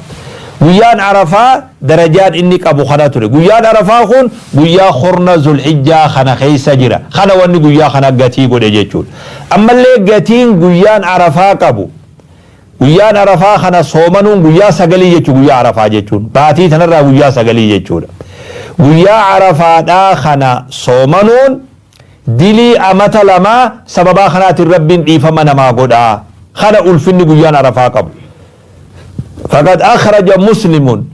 Guyyaan Arafaa darajaan inni qabu kana ture. Guyyaan Arafaa kun guyyaa kurna Zulhijjaa kana keessa jira. Kana wanni guyyaa kana gatii godhe jechuudha. Ammallee gatiin guyyaan Arafaa qabu. Guyyaan Arafaa kana soomanuun guyyaa 9 jechuudha guyyaa Arafaa jechuun. Baatii tanarraa guyyaa 9 jechuudha. Guyyaa Arafaadhaa kana soomanuun dilii amata lamaa sababaa kanaatiin Rabbiin dhiifama namaa godhaa. Kana ulfinni guyyaan Arafaa qabu. Faqad akhraja Muslimun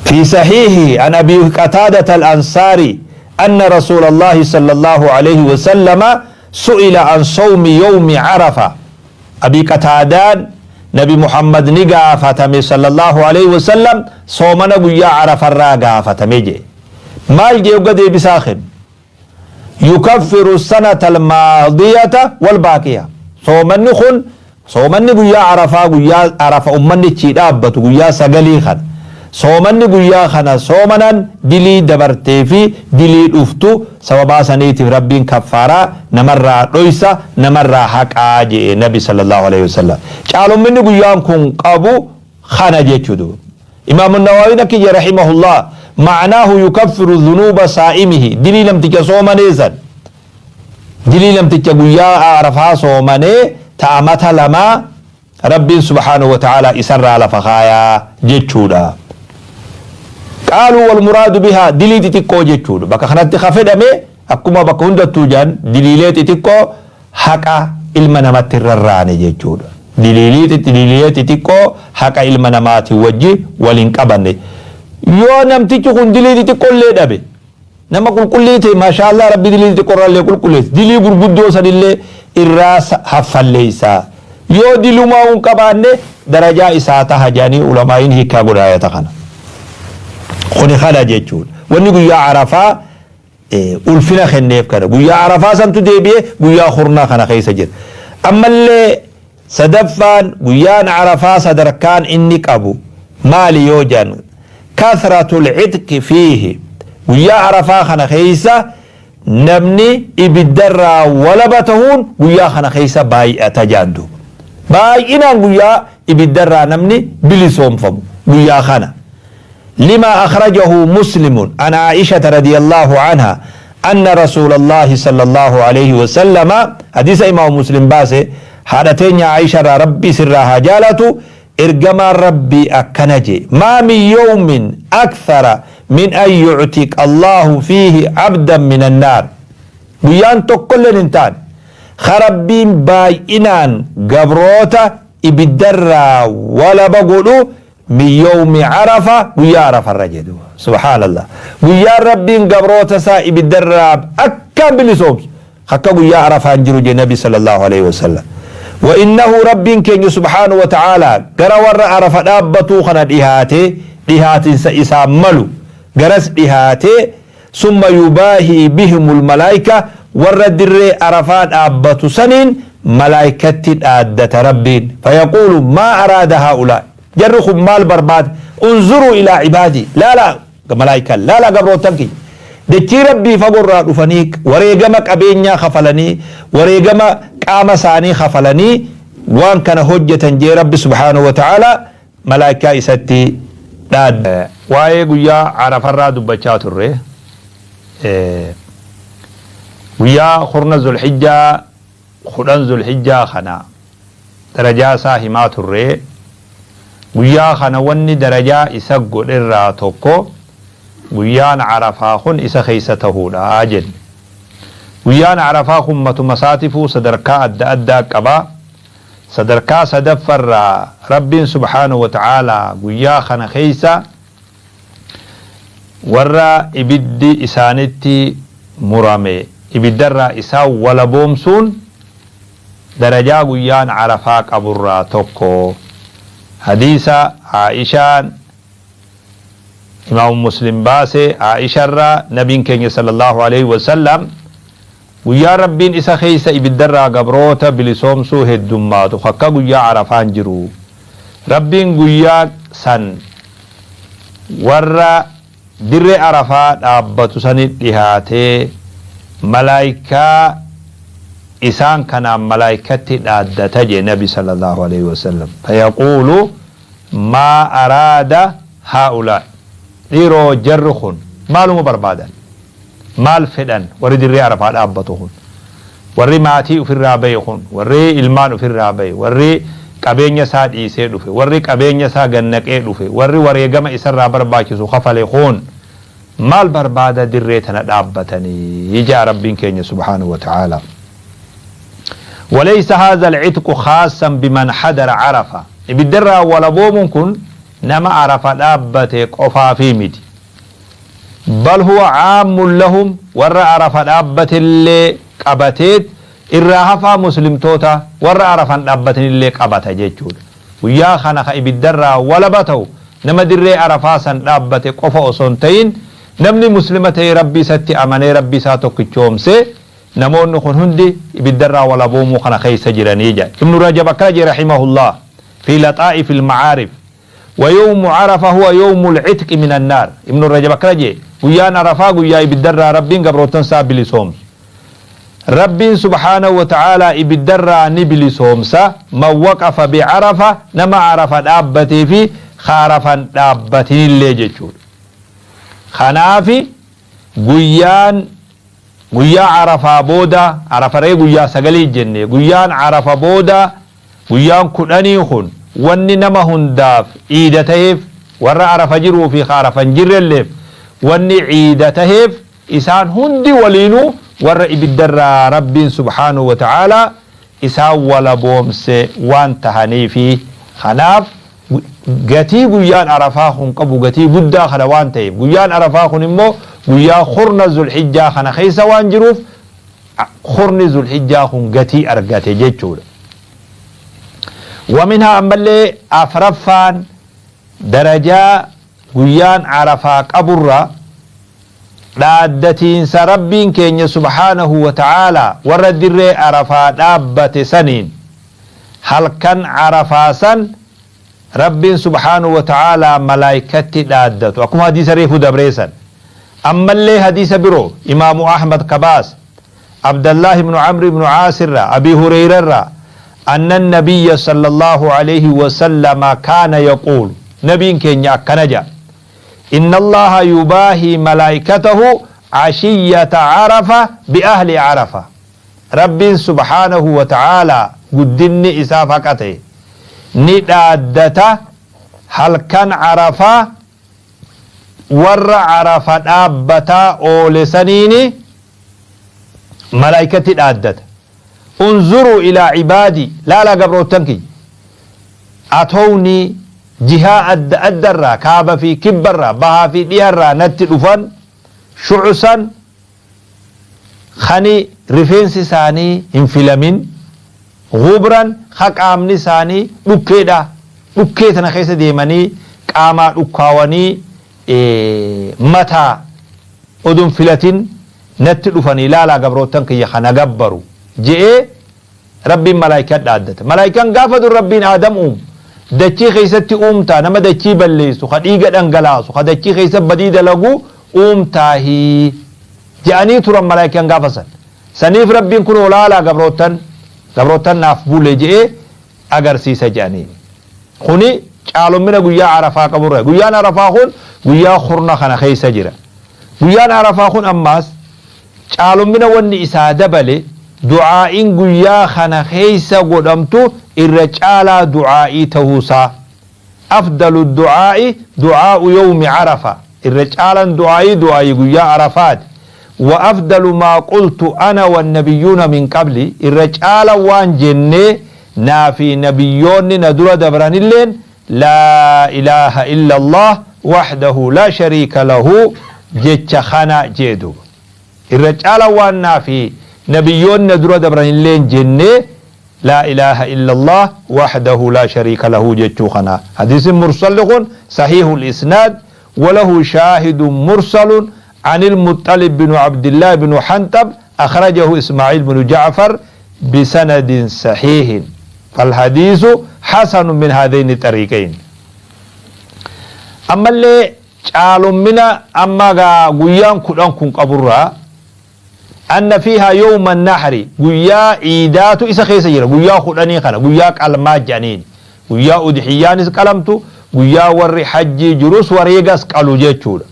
fi sahiihihi an Abi Qataadata al-Ansaari anna Rasuulallahi sallallahu alayhi wa sallama su'ila an sawmi yawmi Arafa. Abi Qataadaan Nabi Muhammad ni gaafatame sallallahu alayhi wa sallam soomana guyyaa Arafarraa gaafatame jee. Maal jee hogga deebisaa kennu? Yukaffiru sanata almaadiyata walbaaqiya. Soomanni kun soomanni guyyaa Arafaa guyyaa Arafa ummanni ichii dhaabbatu guyyaa 9 kana. Soomanni guyyaa kana soomanan dilii dabartee fi dilii dhuftu sababaa saniitiif Rabbiin kaffaaraa namarraa dhoysa namarraa haqaa je'e Nabi sallallahu aleyhi wasallam. Caalomminni guyyaan kun qabu kana jechu duuba. Imaamu Nawaawiin akki jedhe rahimahullah ma'naahu yukaffiru dhunuuba saa'imihi dilii namticha soomanee san dilii namticha guyyaa Arafaa soomanee ta amata lamaa Rabbiin subhaanahu wa ta'aalaa isarraa lafa kaayaa jechuudha. Qaaluu wal muraadu bihaa dilii xixiqqoo jechuudha. Bakka kanatti ka fedhame akkuma bakka hundattuu jedhan diliilee xixiqqoo haqa ilma namatti hin rarraane jechuudha. Diliilee xixiqqoo haqa ilma namaatiin wajji wal hin qabanne. Yoo namtichi kun dilii xixiqqoo illee dhabe nama qulqullii ta'e maashaallah Rabbi dilii xixiqqoo irraa illee qulqulleessa. Dilii gurguddoo sanillee irraa haffalleessa. Yoo dilumaa hin qabaanne darajaa isaa taha jedhanii ulamaa'iin hiikkaa godhan ayata kana. Kuni kana jechuudha. Wanni guyyaa Arafaa Ulfina kenneef kana. Guyyaa Arafaa santu deebi'ee guyyaa kurnaa kana keessa jira. Ammallee sadaffaan guyyaan Arafaa sadarkaan inni qabu maali yoo jedhan, kathratul itqi fiihi, guyyaa Arafaa kana keessa namni ibiddarraa walaba tahuun guyyaa kana keessa baay'ata jedhan duuba. Baay'inaan guyyaa ibiddarraa namni bilisoomfamu guyyaa kana. لما أخرجه مسلم عن عائشة رضي الله عنها أن رسول الله صلى الله عليه وسلم، حديث إمام مسلم baase، haadha teenya عائشة Rabbi sirraa haa jaalatu، ergamaan Rabbii akkana je: ما من يوم أكثر من أن يعتق الله فيه عبدا من النار، guyyaan tokkolleen hin taane ka Rabbiin baay'inaan gabroota ibiddarraa walaba godhu من يوم عرفة، guyyaa Arafarra jedhu. Subhaanallah, guyyaan Rabbiin gabroota isaa ibiddarraa akkaan bilisoomsu akka guyyaa Arafaan jiru je Nabi sallallahu alaihi wasallam. وإنه ربين كين سبحانه وتعالى gara warra Arafa dhaabbatuu kana dhihaate, dhihaatinsa isaa malu garas dhihaate، ثم يباهي بهم الملائكة، warra dirree Arafaa dhaabbatu saniin malaayikatti dhaaddata Rabbiin، فيقول ما أراد هؤلاء، jarri kun maal barbaada؟ انظروا إلى عبادي، laalaa malaayikaan, laalaa gabrootan kiyya dachii Rabbii fagorraa dhufanii wareegama qabeenyaa kafalanii, wareegama qaama isaanii kafalanii waan kana hojjetan jee Rabbi subhaanahu wa ta'ala malaayikaa isatti dhaadda. Waa'ee guyyaa Arafarraa dubbachaa turre. Guyyaa kurna Zulhijjaa, 10 Zulhijjaa kana darajaa isaa himaa turre. Guyyaa kana wanni darajaa isa godherraa tokko guyyaan Arafaa kun isa keessa tahuudha jenne. Guyyaan Arafaa kun matuma isaatifuu sadarkaa adda addaa qaba. Sadarkaa sadaffarraa Rabbiin subhaanahu wa ta'aalaa guyyaa kana keessa warra ibiddi isaanitti murame ibiddarraa isaan walaboomsuun darajaa guyyaan Arafaa qaburraa tokko. Hadiisa Aishaan Imaamu Muslim baase, Aisharraa, Nabiin keenya sallallahu alaihi wasallam guyyaa Rabbiin isa keessa ibiddarraa gabroota bilisoomsuu heddummaatu akka guyyaa Arafaan jiru. Rabbiin guyyaa san warra dirree Arafaa dhaabbatu sanit dhihaatee malaayikaa isaan kanaan malaayikatti dhaaddata jee Nabi sallallahu alaihi wasallam. فيقول ما أراد هؤلاء، dhiiroo jarri kun maaluma barbaadan? Maal fedhan warri dirree Arafaa dhaabbatu kun, warri maatii ofirraa bahe kun, warri ilmaan ofirraa bahe, warri qabeenya isaa dhiisee dhufe, warri qabeenya isaa gannaqee dhufe, warri wareegama isarraa barbaachisu kafale kun maal barbaada dirree tana dhaabbatanii jaa Rabbiin keenya subhaanahu wa ta'ala. وليس هذا العتق خاصا بمن حضر عرفة، ibiddarraa walaboomuun kun nama Arafa dhaabbate qofaafii miti. بل هو عام لهم، warra Arafa dhaabbatellee qabateet irraa hafaa muslimtoota warra Arafan dhaabbatanillee qabata jechuudha. Guyyaa kana ka ibiddarraa walaba ta'u nama dirree Arafaa san dhaabbate qofa osoo hin ta'in, namni muslima ta'e, Rabbi isatti amanee, Rabbi isaa tokkichoomsee, namoonni kun hundi ibiddarraa walaboomuu kana keessa jiranii jedha. Ibnu Rajab akkana jedhe rahimahullah في لطائف المعارف: ويوم عرفة هو يوم العتق من النار. Ibnu Rajab akkana jedhe: guyyaan Arafaa guyyaa ibiddarraa Rabbiin gabrootan isaa bilisoomsu. Rabbiin subhaanahu wa ta'aalaa ibiddarraa ni bilisoomsa من وقف بعرفة، nama Arafa dhaabbatee fi Arafan dhaabbatinillee jechuudha. Kanaafi guyyaan guyyaa Arafaa booda, Arafaree guyyaa 9 jenne, guyyaan Arafa booda guyyaan 10 kun wanni nama hundaaf ciida taheef, warra Arafa jiruu fi Arafa hin jirrelleef wanni ciida taheef, isaan hundi waliinuu warra ibiddarraa Rabbiin subhaanahu wa ta'aalaa isaan walaboomse waan tahaniifi. Kanaaf gatii guyyaan Arafaa kun qabu gatii guddaa kana waan ta'eef, guyyaan Arafaa kun immoo guyyaa kurna Zulhijjaa kana keessa waan jiruuf, kurni Zulhijjaa kun gatii argate jechuudha. ومنها ammallee afraffaan darajaa guyyaan Arafaa qaburra Dhaaddatiinsa Rabbiin keenya subhaanahu wa ta'aalaa warra dirree Arafaa dhaabbate saniin halkan Arafaa san Rabbiin subhaanahu wa ta'aalaa malaaykatti dhaaddatu akkuma hadiisa reefu dabree san. Ammallee hadiisa biroo Imaamu Ahmad ka baase Abdallaah ibnu Amr ibnu Aas irraa Abii Hureeyra irraa anna nabiyya sallallahu alayhi wa sallama kaana yaquulu nabiin keenya akkana ja'a Inna Allaaha yubaahii malaa'ikatahu cashiyyata Arafa bi ahli Arafa. Rabbiin subhaanahu wa ta'aalaa guddinni isaaf haqa ta'e ni dhaaddata halkan Arafaa warra Arafa dhaabbataa oole saniini malaa'ikatti dhaaddata. Unzuruu ilaa cibaadii laalaa gabroottan kiyya. Atownii jihaa adda adda irraa, kaaba fi kibba irraa, bahaa fi dhiha irraa natti dhufan, shu'usan, kani rifeensi isaanii hin filamin, ghubran, ka qaamni isaanii dhukkeedha, dhukkee tana keessa deemanii qaamaa dhukkaawanii mataa odoo hin filatin natti dhufanii laalaa gabroottan kiyya ka na gabbaru je'ee Rabbiin malaaykaa dhaaddata. Malaaykaan gaafa dur Rabbiin Aadam uumu, dachii keessatti uumtaa nama dachii balleessu, ka dhiiga dhangalaasu, ka dachii keessa badii dalagu uumtaahi je'anii turan malaaykaan gaafa san. Saniif Rabbiin kunoo laalaa gabroottan, gabroottan naaf bule je'ee agarsiisa je'aniin. Kuni caalommina guyyaa Arafaa qaburraa. Guyyaan Arafaa kun guyyaa kurna kana keessa jira. Guyyaan Arafaa kun ammaas Caalommina wanni isaa dabale du'aa'iin guyyaa kana keessa godhamtu irra caalaa du'aa'ii tahuu isaa. Afdalu du'aa'i du'aa'u yawmi Arafa irra caalaan du'aa'ii du'aa'ii guyyaa Arafaati. Wa afdalu maa qultu ana wannabiyyuuna min qabli irra caalaan waan jennee naa fi nabiyyoonni na dura dabranilleen Laa ilaaha illallaah wahdahu laa shariika lahu jecha kana jee duuba. Irra caalaan waan naa fi nabiyyoonni na dura dabranilleen jenne Laa ilaaha illallaah wahdahu laa shariika lahu jechuu kana. Hadiisni mursalli kun sahiihul isnaad walahu shaahidun mursalun anil Muxxalib binu Abdillaah binu Hanxab akhrajahu Ismaa'iil binu Ja'far bisanadin sahiihin falhadiisu hasanun min haadhayni xariiqayn. Ammallee caalommina amma gaa guyyaan 10 kun qaburraa anna fiihaa yawma nahri guyyaa iidaatu isa keessa jira guyyaa kudhanii kana guyyaa qalmaa jedhaniin guyyaa udhiyyaanis qalamtu guyyaa warri hajjii jirus wareegas qalu jechuudha.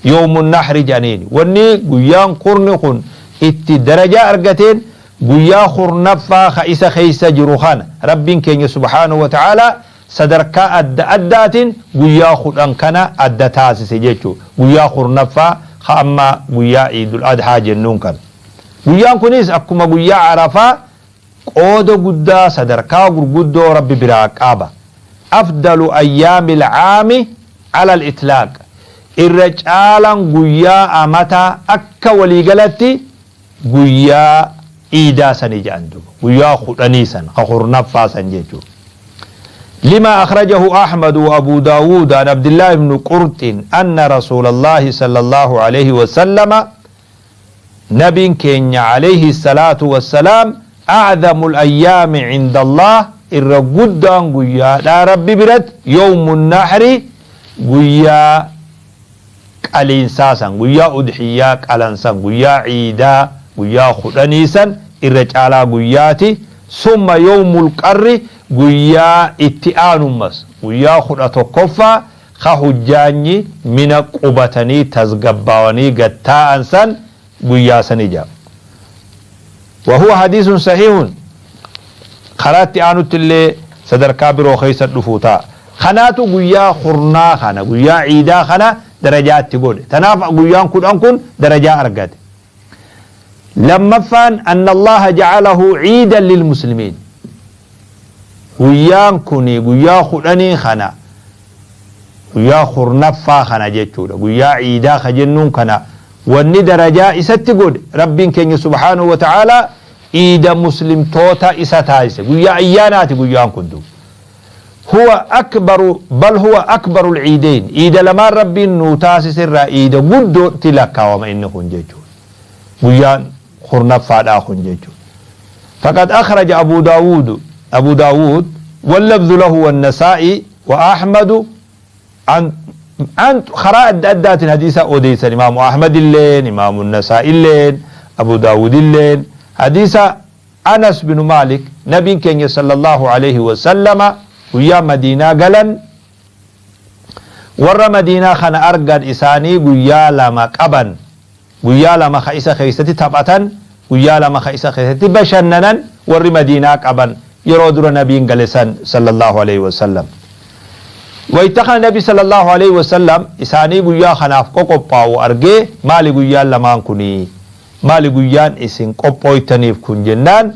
Yawmu nahri jedhaniini. Wanni guyyaan kurni kun itti darajaa argateen guyyaa kurnaffaa ka isa keessa jiru kana Rabbiin keenya subhaanahu wa ta'aalaa sadarkaa adda addaatiin guyyaa 10 kana adda taasise jechuudha. Guyyaa kurnaffaa ka amma guyyaa Iidul Adhaa jennuun kana. Guyyaan kunis akkuma guyyaa Arafaa qooda guddaa sadarkaa gurguddoo Rabbi biraa qaba. Afdalu ayyaamil caami alal itlaaq Irra caalaan guyyaa amataa akka walii galatti guyyaa iidaa sani jedhan duuba. Guyyaa kudhanii san ka kurnaffaa san jechuudha. Lima akhrajahu Ahmad wa Abu Daawud an Abdillah ibn Qurxin anna Rasuulallahi sallallahu alayhi wa sallama Nabiin keenya aleyhi salaatu wassalaam a'zamul ayyaami cindallaah irra guddaan guyyaadhaa Rabbi biratti yawmun nahri guyyaa qaliinsaa san guyyaa udhiyyaa qalan san guyyaa ciidaa guyyaa kudhanii san irra caalaa guyyaati summa yawmul qarri guyyaa itti aanummas guyyaa 11ffaa ka hujjaanyi mina qubatanii tasgabbaawanii gad taa'an san guyyaa sani ja'a. Wa huwa hadiisun sahiihun karaa itti aanuttillee sadarkaa biroo keessa dhufuu ta'a. Kanaatu guyyaa kurnaa kana guyyaa ciidaa kana darajaa itti godhe. Tanaaf guyyaan 10 kun darajaa argate. Lammaffaan anna Allaaha ja'alahu ciidan lilmuslimiin. Guyyaan kuni guyyaa kudhanii kana guyyaa kurnaffaa kana jechuudha. Guyyaa ciidaa ka jennuun kana wanni darajaa isatti godhe Rabbiin keenya subhaanahu wa ta'aalaa iida muslimtoota isa taasise. Guyyaa ayyaanaati guyyaan kun duuba. Huwa akbaru bal huwa akbarul ciideyn iida lamaan Rabbiin nuu taasise irraa iida guddootti lakkaawama inni kun jechuudha. Guyyaan kurnaffaadhaa kun jechuudha. Faqad akhraja Abu Daawuud Abu Daawuud wallafzu lahu wannasaa'i wa Ahmadu an an karaa adda addaatiin hadiisa odeessan Imaamu Ahmadilleen Imaamu Nasaa'illeen Abu Daawuudilleen hadiisa Anas binu Maalik, Nabiin keenya sallallaahu aleyhi wa sallama guyyaa Madiinaa galan, warra Madiinaa kana argan isaanii guyyaa lama qaban, guyyaa lama ka isa keessatti taphatan, guyyaa lama ka isa keessatti bashannanan warri Madiinaa qaban yeroo dura Nabiin gale san sallallaahu aleyhi wa sallam. Wayta kana Nabi sallallaahu aleyhi wa sallam isaanii guyyaa kanaaf qoqophaa'u argee maali guyyaan lamaan kunii? Maali guyyaan isin qophooytaniif kun jennaan,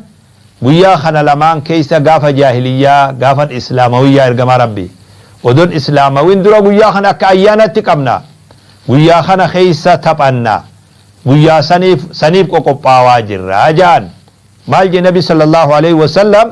guyyaa kana lamaan keeysa gaafa jaahiliyyaa, gaafan islaamawiyyaa ergamaa Rabbii. Odon islaamawin dura guyyaa kana akka ayyaanaatti qabna. Guyyaa kana keeysa taphanna. Guyyaa saniif saniif qoqophaawaa jirra ja'an. Maal je'e Nabi sallallaahu aleyhi wa sallam,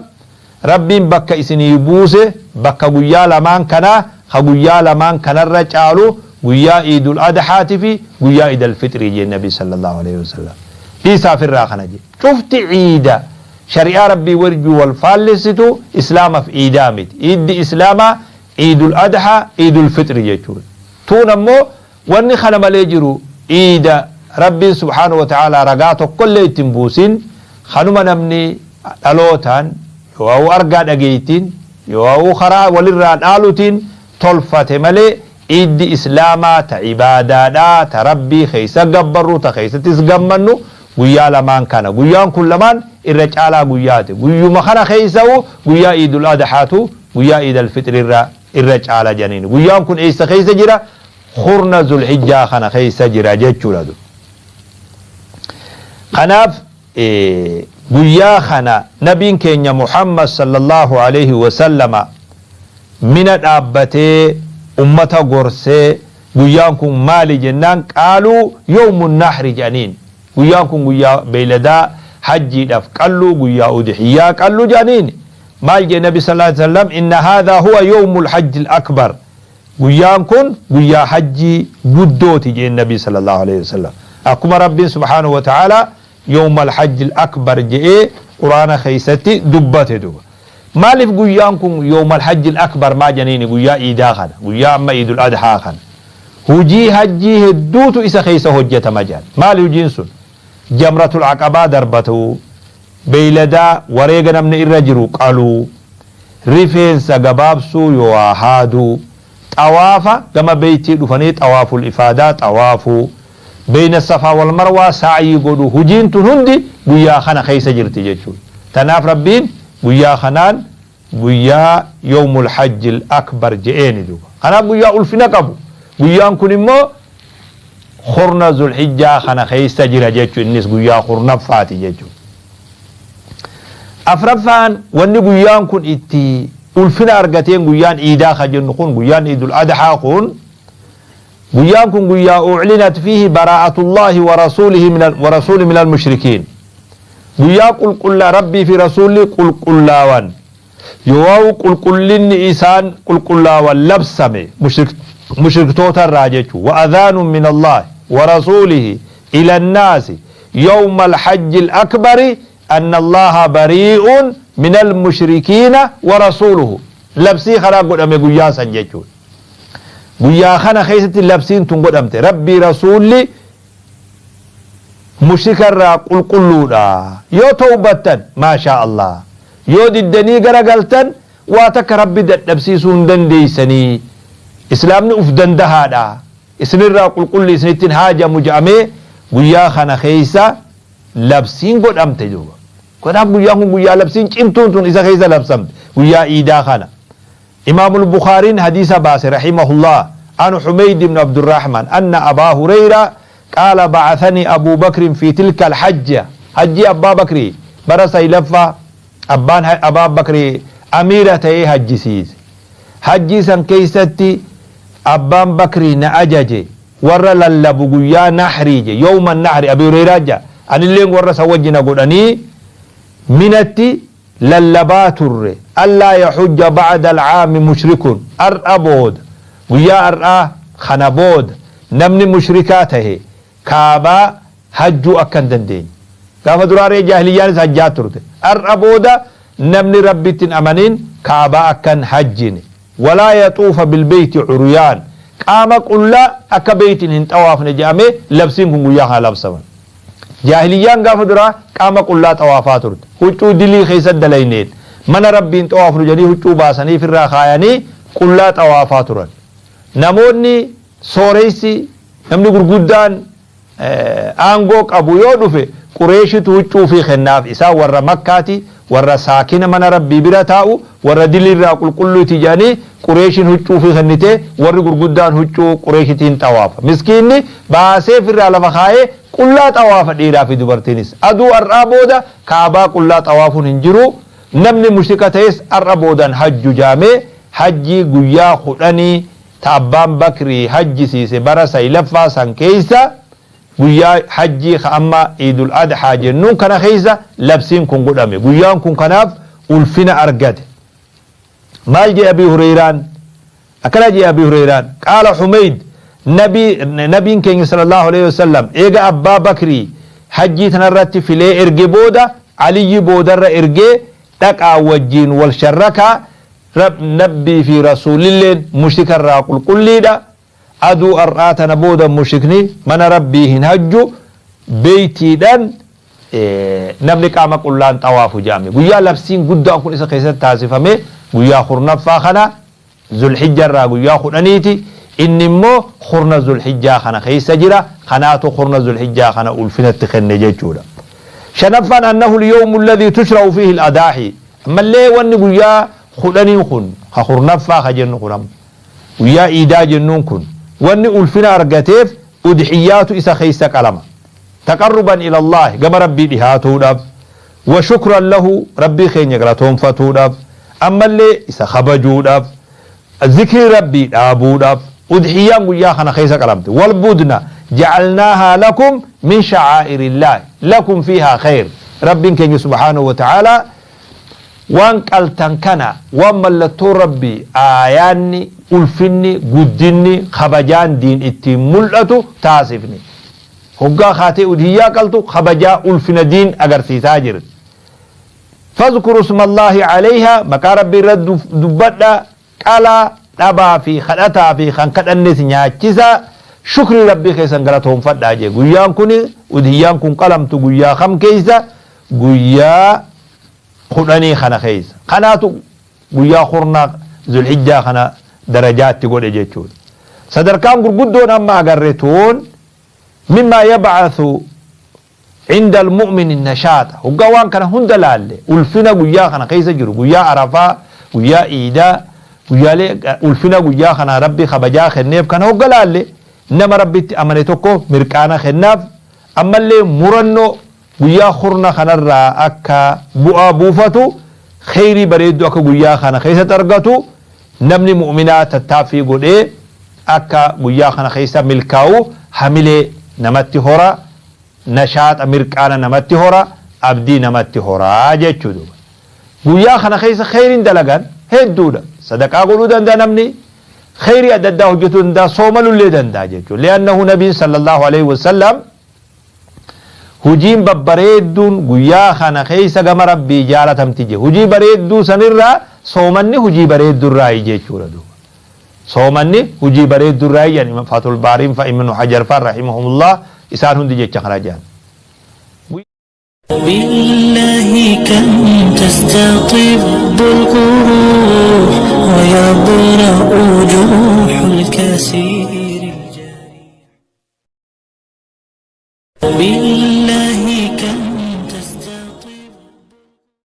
Rabbiin bakka isinii buuse bakka guyyaa lamaan kanaa ka guyyaa lamaan kanarra caalu guyyaa iidul adhaati fi guyyaa iidal fixrii jeen nabi sallallahu aleyhi wasallam dhiisaa firraa kana jee cufti iida shari'aa rabbii werjuu wal faallessitu islaamaf iidaa miti iiddi islaamaa iidul adhaa iidul fixri jechuudha tuun ammoo wanni kana malee jiru iida rabbiin subhaanahu wa ta'aalaa ragaa tokkollee itti hin buusin kanuma namni dhalootaan yooawuu argaa dhageeytiin yooawuu karaa walirraa dhaalutiin tolfate malee iiddi islaamaa ta ibaadaadhaa ta Rabbii keeysa gabbarru ta keeysattis gammannu guyyaa lamaan kana guyyaan kun lamaan irra caalaa guyyaati guyyuma kana keeysawu guyyaa iidul adhaatu guyyaa iidal fixriirra irra caala janiin guyyaan kun eeysa keeysa jira kurna zulhijjaa kana keeysa jira jechuudha kanaaf Guyyaa kana Nabiin keenya Muhammad sallallaahu aleyhi wa sallama Mina dhaabbatee ummata gorsee guyyaan kun maali jennaan qaaluu yawmu nahri jedhaniin. Guyyaan kun guyyaa beeyladaa hajjiidhaf qallu guyyaa udhiyyaa qallu jedhaniin. Maal jedhe Nabi sallallaahu aleyhi wa sallam inna haadhaa huwa yawmul hajjil akbar. Guyyaan kun guyyaa hajjii guddooti jeen Nabii sallallaahu aleyhi wa sallam. Akkuma Rabbiin subhaanahu wa ta'aalaa yawmal hajjil akbar je'ee Qur'aana keeysatti dubbate duuba. Maaliif guyyaan kun yawmal hajjil akbar maa janiini guyyaa iidaa kana guyyaa amma iidul adhaa kana hujii hajjii hedduutu isa keeysa hojjatama je'an. Maali hujiin sun? Jamratul aqabaa darbatuu, beeyladaa wareega namni irra jiru qaluu, rifeensa gabaabsuu yooaa haaduu, xawaafa gama beeytii dhufanii xawaaful ifaadaa xawaafuu, beeyna safaa wal marwaa sa'yii godhuu hujiin tun hundi guyyaa kana keeysa jirti jechuudha. Tanaaf Rabbiin guyyaa kanaan guyyaa yawmul hajjil akbar je'eeni duuba. Kanaaf guyyaa ulfina qabu. Guyyaan kun immoo kurna zulhijjaa kana keessa jira jechu innis guyyaa kurnaffaati jechu. Afraffaan wanni guyyaan kun itti ulfina argateen guyyaan iidaa ka jennu kun guyyaan iidul adhaa kun guyyaan kun guyyaa u'linat fiihi baraa'atullaahi wa rasuulihi minal wa rasuuli minal mushrikiin. Guyyaa qulqullaa Rabbii fi Rasuulli qulqullaawan yooawu qulqullinni isaan qulqullaawan labsame mushriktoota irraa jechu wa adhaanun min Allaahi wa rasuulihi ila annaasi yawma alhajji alakbari anna Allaaha barii'un min almushrikiina wa rasuuluhu labsii kanaa godhame guyyaa san jechuudha. Guyyaa kana keessatti labsiin tun godhamte Rabbii Rasuulli mushrika irraa qulqulluudha. Yoo tawbattan maashaa Allah. Yoo diddanii gara galtan waa takka Rabbi dadhabsiisuu hin dandeeysanii. Islaamni uf dandahaadha. Isinirraa qulqulli isinitti hin haajamu ja'amee guyyaa kana keeysa labsiin godhamte duuba. Kanaaf guyyaan kun guyyaa labsiin cimtuun tun isa keeysa labsamte. Guyyaa iidaa kana. Imaamul Bukhaariin hadiisa baase rahimahullaah an Humeyd ibn Abdurrahmaan anna Abaa Hureyraa qaala ba'athanii Abuu Bakrin fi tilkal hajja hajjii Abbaa Bakrii bara saylaffaa abbaan Abaa Bakrii amiira ta'ee hajjisiise. Hajjii san keeysatti Abbaan Bakrii na ajaje warra lallabu guyyaa nahrii je yawma nahri Abi Hureyraa ja anilleen warra san wajji na godhanii Minatti Lallabaa turre allaa yahujja ba'da al'aami mushrikun ar'a booda guyyaa ar'aa kana booda namni mushrikaa tahe kaabaa hajjuu akka hin dandeenye. Gaafa duraa ree jaahiliyyaanis hajjaa turte. Ar'a booda namni Rabbitti hin amanin kaabaa akka hin hajjine. Walaa yaxuufa bilbeeyti curyaan qaama qullaa akka beeytiin hin xawaafne je'amee labsiin kun guyyaa kana labsaman. Jaahiliyyaan gaafa duraa qaama qullaa xawaafaa turte. Huccuu dilii keessa dalayneen mana Rabbiin xawaafnu jedhanii huccuu baasanii firraa kaayanii qullaa xawaafaa turan. Namoonni sooressi namni gurguddaan aangoo qabu yoo dhufe Qureeshitu huccuu ufii kennaaf. Isaan warra Makkaati, warra saakina mana Rabbii bira taa'u, warra diliirraa qulqulluuti jedhanii Qureeshiin huccuu ufii kennitee warri gurguddaan huccuu Qureeshitiin xawaafa. Miskiinni baasee firraa lafa kaayee qullaa xawaafa dhiiraa fi dubartiinis. Aduu ar'aa booda Ka'abaa qullaa xawaafuun hin jiru. Namni mushrika ta'es ar'a boodan hajju jaamee hajjii guyyaa kudhanii ta abbaan Bakrii hajjisiise bara saylaffaa san keessa guyyaa hajjii ka amma Iidul Adhaa jennuun kana keessa labsiin kun godhame. Guyyaan kun kanaaf ulfina argate. Maal jedhe Abii Hureyraan? Akkana jedhe Abii Hureyraan. Qaala Humeyd nabii nabiin keenya sallallahu alaihi wasallam eega abbaa Bakrii hajjii tanarratti filee erge booda Aliyyi boodarra ergee dhaqaa wajjiin wal sharrakaa Nabbii fi Rasuulilleen mushrika irraa qulqulliidha. Aduu ar'aa tana booda mushrikni mana Rabbii hin hajju beeytiidhaan namni qaama qullaan xawaafu jedhame. Guyyaa labsiin guddaan kun isa keessatti taasifame guyyaa kurnaffaa kana Zulhijja irraa guyyaa kudhaniiti. Inni immoo kurna Zulhijjaa kana keessa jira. Kanaatu kurna Zulhijjaa kana ulfinatti kenne jechuudha. Shanaffaan annahu al-yawmu alladhii tushra'u fiihi al-adaahi. Ammallee wanni guyyaa kudhaniin kun ka kurnaffaa ka jennu kun amma guyyaa iidaa jennuun kun wanni ulfina argateef udhiyyaatu isa keessa qalama. Taqarruban ilallaah gama Rabbii dhihaatuudhaaf wa shukran lahu Rabbii keenya galatoonfatuudhaaf ammallee isa kabajuudhaaf zikrii Rabbii dhaabuudhaaf udhiyyaan guyyaa kana keessa qalamte. Wal budna ja'alnaahaa lakum min sha'aa'irillaah lakum fiihaa khayr. Rabbiin keenya subhaanahu wa ta'aalaa waan qaltan kana waan mallattoo Rabbii aayaanni ulfinni guddinni kabajaan diin ittiin mul'atu taasifne. Hoggaa kaatee udhiyyaa qaltu kabajaa ulfina diin agarsiisaa jirti. Fazkuru ismallaahi alayha maqaa Rabbii irra dubbadha qalaa dhabaa fi kadhataa fi kan kadhannes nyaachisaa shukrii Rabbii keessan galatoonfadhaa jee. Guyyaan kun udhiyyaan kun qalamtu guyyaa kam keessa? Guyyaa kudhanii kana keessa. Kanaatu guyyaa kurna Zulhijjaa kana darajaatti godhe jechuudha. Sadarkaan gurguddoon amma agarre tuun mimmaa yab'athu inda al-mu'mini nashaata. Hoggaa waan kana hunda laalle ulfina guyyaa kana keessa jiru guyyaa Arafaa, guyyaa Iidaa, guyyaalee ulfina guyyaa kana Rabbi kabajaa kenneef kana hogga laalle nama Rabbitti amane tokko mirqaana kennaaf ammallee murannoo guyyaa kurna kanarraa akka bu'aa buufatu kheyrii bareedduu akka guyyaa kana keessatti argatu namni mu'minaa tattaaffii godhee akka guyyaa kana keessa milkaa'u hamilee namatti hora, nashaaxa mirqaana namatti hora, abdii namatti hora jechuu duuba. Guyyaa kana keessa kheyriin dalagan hedduudha. Sadaqaa godhuu danda'a namni, kheyrii adda addaa hojjetuu danda'a, soomanullee danda'a jechuudha. Li'annahu nabiin sallallahu alaihi wasallam hujiin babbareedduun guyyaa kana keessa gama Rabbii jaalatamti je. Hujii bareedduu sanirraa soomanni hujii bareeddurraayi jechuudha duuba. Soomanni hujii bareeddurraayi jedhan Imam Fathul Baariin fa Ibnu Hajar fa rahimahumullah isaan hundi jecha kana jedhan. بالله كم تستطب القروح ويبرأ جروح الكثير الجريح. بالله